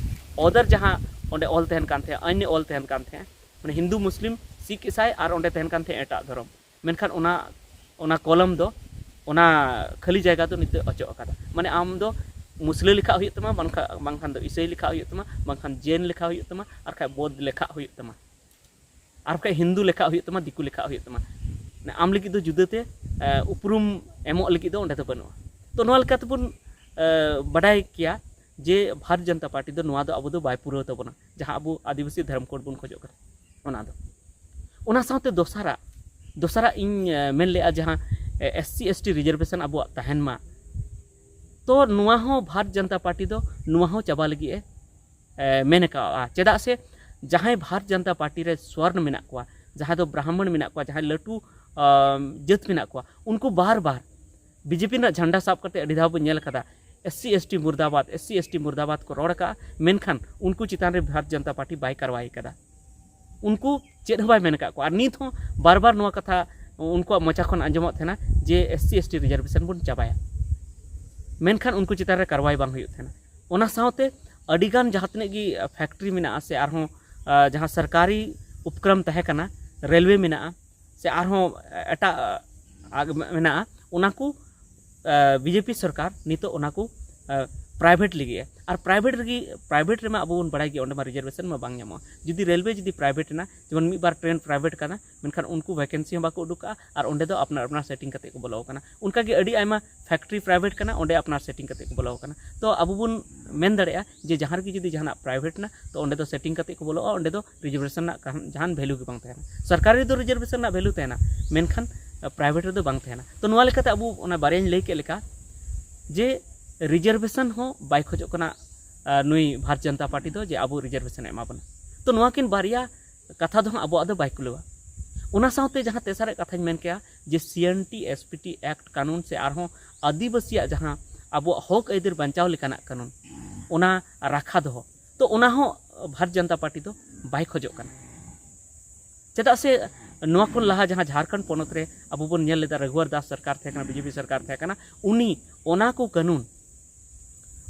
ᱚᱫᱚᱨ ᱡᱟᱦᱟᱸ ᱚᱸᱰᱮ ᱚᱞ ᱛᱟᱦᱮᱱ ᱠᱟᱱ ᱛᱟᱦᱮᱸᱫ, ᱟᱹᱭᱤᱱ ᱚᱞ ᱛᱟᱦᱮᱱ ᱠᱟᱱ ᱛᱟᱦᱮᱸᱫ, ᱢᱟᱱᱮ ᱦᱤᱱᱫᱩ ᱢᱩᱥᱞᱤᱢ ᱥᱤᱠᱷ ᱤᱥᱟᱭ ᱟᱨ ᱚᱸᱰᱮ ᱛᱟᱦᱮᱱ ᱠᱟᱱ ᱛᱟᱦᱮᱸᱫ ᱮᱴᱟᱜ ᱫᱷᱚᱨᱚᱢ᱾ ᱢᱮᱱᱠᱷᱟᱱ ᱚᱱᱟ ᱚᱱᱟ ᱠᱚᱞᱚᱢ ᱫᱚ, ᱚᱱᱟ ᱠᱷᱟᱹᱞᱤ ᱡᱟᱭᱜᱟ ᱫᱚ ᱱᱤᱛᱚᱜ ᱚᱪᱚᱜ ᱟᱠᱟᱫᱟ᱾ ᱢᱟᱱᱮ ᱟᱢ ᱫᱚ ᱢᱩᱥᱞᱟᱹ ᱞᱮᱠᱷᱟᱜ ᱦᱩᱭᱩᱜ ᱛᱟᱢᱟ, ᱵᱟᱝᱠᱷᱟᱱ ᱵᱟᱝᱠᱷᱟᱱ ᱫᱚ ᱤᱥᱟᱹᱭ ᱞᱮᱠᱷᱟᱜ ᱦᱩᱭᱩᱜ ᱛᱟᱢᱟ, ᱵᱟᱝᱠᱷᱟᱱ ᱡᱮᱱ ᱞᱮᱠᱷᱟᱜ ᱦᱩᱭᱩᱜ ᱛᱟᱢᱟ, ᱟᱨ ᱠᱷᱟᱡ ᱵᱳᱫᱷ ᱞᱮᱠᱷᱟᱜ ᱦᱩᱭᱩᱜ ᱛᱟᱢᱟ, ᱟᱨ ᱵᱟᱠᱷᱟᱡ ᱦᱤᱱᱫᱩ ᱞᱮᱠᱷᱟᱜ ᱦᱩᱭᱩᱜ ᱛᱟᱢᱟ, ᱫᱤᱠᱩ ᱞᱮᱠᱷᱟᱜ ᱦᱩᱭᱩᱜ ᱛᱟᱢᱟ᱾ ᱢᱟᱱᱮ ᱟᱢ ᱞᱟᱹᱜᱤᱫ ᱫᱚ ᱡᱩᱫᱟᱹᱛᱮ ᱮ, ᱩᱯᱨᱩᱢ ᱮᱢᱚᱜ ᱞᱟᱹᱜᱤᱫ ᱫᱚ ᱚᱸᱰᱮ ᱫᱚ ᱵᱟᱹᱱᱩᱜᱼᱟ᱾ ᱛᱚ ᱱᱚᱣᱟ ᱞᱮᱠᱟ ᱛᱮᱵᱚᱱ ᱮ, ᱵᱟᱰᱟᱭ ᱠᱮᱭᱟ ᱡᱮ ᱵᱷᱟᱨᱚᱛ ᱡᱚᱱᱚᱛᱟ ᱯᱟᱨᱴᱤ ᱫᱚ ᱱᱚᱣᱟ ᱫᱚ ᱟᱵᱚ ᱫᱚ ᱵᱟᱭ ᱯᱩᱨᱟᱹᱣ ᱛᱟᱵᱚᱱᱟ, ᱡᱟᱦᱟᱸ ᱟᱵᱚ ᱟᱹᱫᱤᱵᱟᱹᱥᱤ ᱫᱷᱚᱨᱚᱢ ᱠᱳᱰ ᱵᱚᱱ ᱠᱷᱚᱡᱚᱜ ᱠᱟᱱᱟ ᱚᱱᱟ ᱫᱚ᱾ ᱚᱱᱟ ᱥᱟᱶᱛᱮ ᱫᱚᱥᱟᱨᱟᱜ, ᱫᱚᱥᱟᱨᱟᱜ ᱤᱧ ᱮ, ᱢᱮᱱ ᱞᱮᱜᱼᱟ ᱡᱟᱦᱟᱸ S C S T reservation ᱟᱵᱚᱣᱟᱜ ᱛᱟᱦᱮᱱ ᱢᱟ, ᱛᱚ ᱱᱚᱣᱟ ᱦᱚᱸ ᱵᱷᱟᱨᱚᱛ ᱡᱚᱱᱚᱛᱟ ᱯᱟᱨᱴᱤ ᱫᱚ ᱱᱚᱣᱟ ᱦᱚᱸ ᱪᱟᱵᱟ ᱞᱟᱹᱜᱤᱫ ᱮ ᱮ, ᱢᱮᱱ ᱠᱟᱜᱼᱟ᱾ ᱪᱮᱫᱟᱜ ᱥᱮ ᱡᱟᱦᱟᱸᱭ ᱵᱷᱟᱨᱚᱛ ᱡᱚᱱᱚᱛᱟ ᱯᱟᱨᱴᱤ ᱨᱮ ᱥᱚᱨᱱ ᱢᱮᱱᱟᱜ ᱠᱚᱣᱟ, ᱡᱟᱦᱟᱸᱭ ᱫᱚ ᱵᱨᱟᱦᱢᱚᱬ ᱢᱮᱱᱟᱜ ᱠᱚᱣᱟ, ᱡᱟᱦᱟᱸᱭ ᱞᱟᱹᱴᱩ ᱟᱢ, ᱡᱟᱹᱛ ᱢᱮᱱᱟᱜ ᱠᱚᱣᱟ, ᱩᱱᱠᱩ ᱵᱟᱨ ᱵᱟᱨ ᱵᱤᱡᱮᱯᱤ ᱨᱮᱱᱟᱜ ᱡᱷᱟᱱᱰᱟ ᱥᱟᱵ ᱠᱟᱛᱮ ᱟᱹᱰᱤ ᱫᱷᱟᱣ ᱵᱚᱱ ᱧᱮᱞ ᱠᱟᱫᱟ, ᱮᱥ ᱥᱤ ᱮᱥ ᱴᱤ ᱢᱩᱨᱫᱟᱵᱟᱫ, ᱮᱥ ᱥᱤ ᱮᱥ ᱴᱤ ᱢᱩᱨᱫᱟᱵᱟᱫ ᱠᱚ ᱨᱚᱲ ᱠᱟᱜᱼᱟ, ᱢᱮᱱᱠᱷᱟᱱ ᱩᱱᱠᱩ ᱪᱮᱛᱟᱱ ᱨᱮ ᱵᱷᱟᱨᱚᱛ ᱡᱚᱱᱚᱛᱟ ᱯᱟᱨᱴᱤ ᱵᱟᱭ ᱠᱟᱨᱣᱟᱭ ᱠᱟᱫᱟ᱾ ᱩᱱᱠᱩ ᱪᱮᱫ ᱦᱚᱸ ᱵᱟᱭ ᱢᱮᱱ ᱠᱟᱜ ᱠᱚᱣᱟ᱾ ᱟᱨ ᱱᱤᱛ ᱦᱚᱸ ᱵᱟᱨ ᱵᱟᱨ ᱱᱚᱣᱟ ᱠᱟᱛᱷᱟ ᱩᱱᱠᱩᱣᱟᱜ ᱢᱚᱪᱟ ᱠᱷᱚᱱ ᱟᱸᱡᱚᱢᱚᱜ ᱛᱟᱦᱮᱱᱟ ᱡᱮ S C S T reservation ᱵᱚᱱ ᱪᱟᱵᱟᱭᱟ, ᱢᱮᱱᱠᱷᱟᱱ ᱩᱱᱠᱩ ᱪᱮᱛᱟᱱ ᱨᱮ ᱠᱟᱨᱣᱟᱭ ᱵᱟᱝ ᱦᱩᱭᱩᱜ ᱛᱟᱦᱮᱱᱟ᱾ ᱚᱱᱟ ᱥᱟᱶᱛᱮ ᱟᱹᱰᱤᱜᱟᱱ ᱡᱟᱦᱟᱸ ᱛᱤᱱᱟᱹᱜ ᱜᱮ ᱯᱷᱮᱠᱴᱨᱤ ᱢᱮᱱᱟᱜᱼᱟ ᱥᱮ ᱟᱨᱦᱚᱸ ᱟᱸ, ᱡᱟᱦᱟᱸ ᱥᱚᱨᱠᱟᱨᱤ ᱩᱯᱠᱨᱚᱢ ᱛᱟᱦᱮᱸ ᱠᱟᱱᱟ, ᱨᱮᱞᱣᱮ ᱢᱮᱱᱟᱜᱼᱟ ᱥᱮ ᱟᱨᱦᱚᱸ ᱮᱴᱟᱜ ᱟᱜ ᱢᱮᱱᱟᱜᱼᱟ, ᱚᱱᱟ ᱠᱚ ᱵᱤᱡᱮᱯᱤ ᱥᱚᱨᱠᱟᱨ ᱱᱤᱛᱚᱜ ᱚᱱᱟ ᱠᱚ ᱯᱨᱟᱭᱵᱷᱮᱴ ᱞᱟᱹᱜᱤᱫ ᱮ, ᱟᱨ ᱯᱨᱟᱭᱵᱷᱮᱴ ᱨᱮᱜᱮ, ᱯᱨᱟᱭᱵᱷᱮᱴ ᱨᱮᱢᱟ ᱟᱵᱚ ᱵᱚᱱ ᱵᱟᱲᱟᱭ ᱜᱮᱭᱟ ᱚᱸᱰᱮ ᱢᱟ ᱨᱤᱡᱟᱨᱵᱷᱮᱥᱚᱱ ᱢᱟ ᱵᱟᱝ ᱧᱟᱢᱚᱜᱼᱟ᱾ ᱡᱩᱫᱤ ᱨᱮᱞᱣᱮ ᱡᱩᱫᱤ ᱯᱨᱟᱭᱵᱷᱮᱴ ᱮᱱᱟ, ᱡᱮᱢᱚᱱ ᱢᱤᱫ ᱵᱟᱨ ᱴᱨᱮᱱ ᱯᱨᱟᱭᱵᱷᱮᱴ ᱠᱟᱱᱟ, ᱢᱮᱱᱠᱷᱟᱱ ᱩᱱᱠᱩ ᱵᱷᱮᱠᱮᱱᱥᱤ ᱦᱚᱸ ᱵᱟᱠᱚ ᱩᱰᱩᱠ ᱠᱟᱜᱼᱟ ᱟᱨ ᱚᱸᱰᱮ ᱫᱚ ᱟᱯᱱᱟᱨ ᱟᱯᱱᱟᱨ ᱥᱮᱴᱤᱝ ᱠᱟᱛᱮ ᱠᱚ ᱵᱚᱞᱚ ᱟᱠᱟᱱᱟ᱾ ᱚᱱᱠᱟᱜᱮ ᱟᱹᱰᱤ ᱟᱭᱢᱟ ᱯᱷᱮᱠᱴᱨᱤ ᱯᱨᱟᱭᱵᱷᱮᱴ ᱠᱟᱱᱟ, ᱚᱸᱰᱮ ᱟᱯᱱᱟᱨ ᱥᱮᱴᱤᱝ ᱠᱟᱛᱮ ᱠᱚ ᱵᱚᱞᱚ ᱟᱠᱟᱱᱟ᱾ ᱛᱚ ᱟᱵᱚ ᱵᱚᱱ ᱢᱮᱱ ᱫᱟᱲᱮᱭᱟᱜᱼᱟ ᱡᱮ ᱡᱟᱦᱟᱸ ᱨᱮᱜᱮ ᱡᱩᱫᱤ ᱡᱟᱦᱟᱱᱟᱜ ᱯᱨᱟᱭᱵᱷᱮᱴ ᱮᱱᱟ, ᱛᱚ ᱚᱸᱰᱮ ᱫᱚ ᱥᱮᱴᱤᱝ ᱠᱟᱛᱮ ᱠᱚ ᱵᱚᱞᱚᱜᱼᱟ, ᱚᱸᱰᱮ ᱫᱚ ᱨᱤᱡᱟᱨᱵᱷᱮᱥᱚᱱ ᱨᱮᱱᱟᱜ ᱠᱟᱨᱚᱱ ᱡᱟᱦᱟᱱ ᱵᱷᱮᱞᱩ ᱜᱮ ᱵᱟᱝ ᱛᱟᱦᱮᱱᱟ᱾ ᱥᱚᱨᱠᱟᱨᱤ ᱨᱮᱫᱚ ᱨᱤᱡᱟᱨᱵᱷᱮᱥᱚᱱ ᱨᱮᱱᱟᱜ ᱵᱷᱮᱞᱩ ᱛᱟᱦᱮᱱᱟ, ᱢᱮᱱᱠᱷᱟᱱ ᱯᱨᱟᱭᱵᱷᱮᱴ ᱨᱮᱫᱚ ᱵᱟᱝ ᱛᱟᱦᱮᱱᱟ᱾ ᱛᱚ ᱱᱚᱣᱟ ᱞᱮᱠᱟᱛᱮ ᱟᱵᱚ ᱚᱱᱟ ᱵᱟᱨᱭᱟᱧ ᱞᱟᱹᱭ ᱠᱮᱫ ᱞᱮᱠᱟ ᱡᱮ ᱨᱤᱡᱟᱨᱵᱷᱮᱥᱚᱱ ᱦᱚᱸ ᱵᱟᱭ ᱠᱷᱚᱡᱚᱜ ᱠᱟᱱᱟ ᱟᱨ ᱱᱩᱭ ᱵᱷᱟᱨᱚᱛ ᱡᱚᱱᱚᱛᱟ ᱯᱟᱨᱴᱤ ᱫᱚ ᱡᱮ ᱟᱵᱚ ᱨᱤᱡᱟᱨᱵᱷᱮᱥᱚᱱ ᱮ ᱮᱢᱟ ᱵᱚᱱᱟ᱾ ᱛᱚ ᱱᱚᱣᱟ ᱠᱤᱱ ᱵᱟᱨᱭᱟ ᱠᱟᱛᱷᱟ ᱫᱚ ᱦᱟᱸᱜ ᱟᱵᱚᱣᱟᱜ ᱫᱚ ᱵᱟᱭ ᱠᱩᱞᱟᱹᱣᱟ᱾ ᱚᱱᱟ ᱥᱟᱶᱛᱮ ᱡᱟᱦᱟᱸ ᱛᱮᱥᱟᱨᱟᱜ ᱠᱟᱛᱷᱟᱧ ᱢᱮᱱ ᱠᱮᱜᱼᱟ, ᱡᱮ C N T, S P T act ᱠᱟᱹᱱᱩᱱ ᱥᱮ ᱟᱨᱦᱚᱸ ᱟᱹᱫᱤᱵᱟᱹᱥᱤᱭᱟᱜ ᱡᱟᱦᱟᱸ ᱟᱵᱚᱣᱟᱜ ᱦᱚᱠ ᱟᱹᱭᱫᱟᱹᱨ ᱵᱟᱧᱪᱟᱣ ᱞᱮᱠᱟᱱᱟᱜ ᱠᱟᱹᱱᱩᱱ, ᱚᱱᱟ ᱨᱟᱠᱷᱟ ᱫᱚᱦᱚ, ᱛᱚ ᱚᱱᱟ ᱦᱚᱸ ᱵᱷᱟᱨᱚᱛ ᱡᱚᱱᱚᱛᱟ ᱯᱟᱨᱴᱤ ᱫᱚ ᱵᱟᱭ ᱠᱷᱚᱡᱚᱜ ᱠᱟᱱᱟ᱾ ᱪᱮᱫᱟᱜ ᱥᱮ ᱱᱚᱣᱟ ᱠᱷᱚᱱ ᱞᱟᱦᱟ ᱡᱟᱦᱟᱸ ᱡᱷᱟᱲᱠᱷᱚᱸᱰ ᱯᱚᱱᱚᱛ ᱨᱮ ᱟᱵᱚ ᱵᱚᱱ ᱧᱮᱞ ᱞᱮᱫᱟ, ᱨᱟᱜᱷᱩᱣᱟᱨ ᱫᱟᱥ ᱥᱚᱨᱠᱟᱨ ᱛᱟᱦᱮᱸ ᱠᱟᱱᱟ, ᱵᱤ ᱡᱮ ᱯᱤ ᱥᱚᱨᱠᱟᱨ ᱛᱟᱦᱮᱸ ᱠᱟᱱᱟ, ᱩᱱᱤ ᱚᱱᱟ ᱠᱚ ᱠᱟᱹᱱᱩᱱ,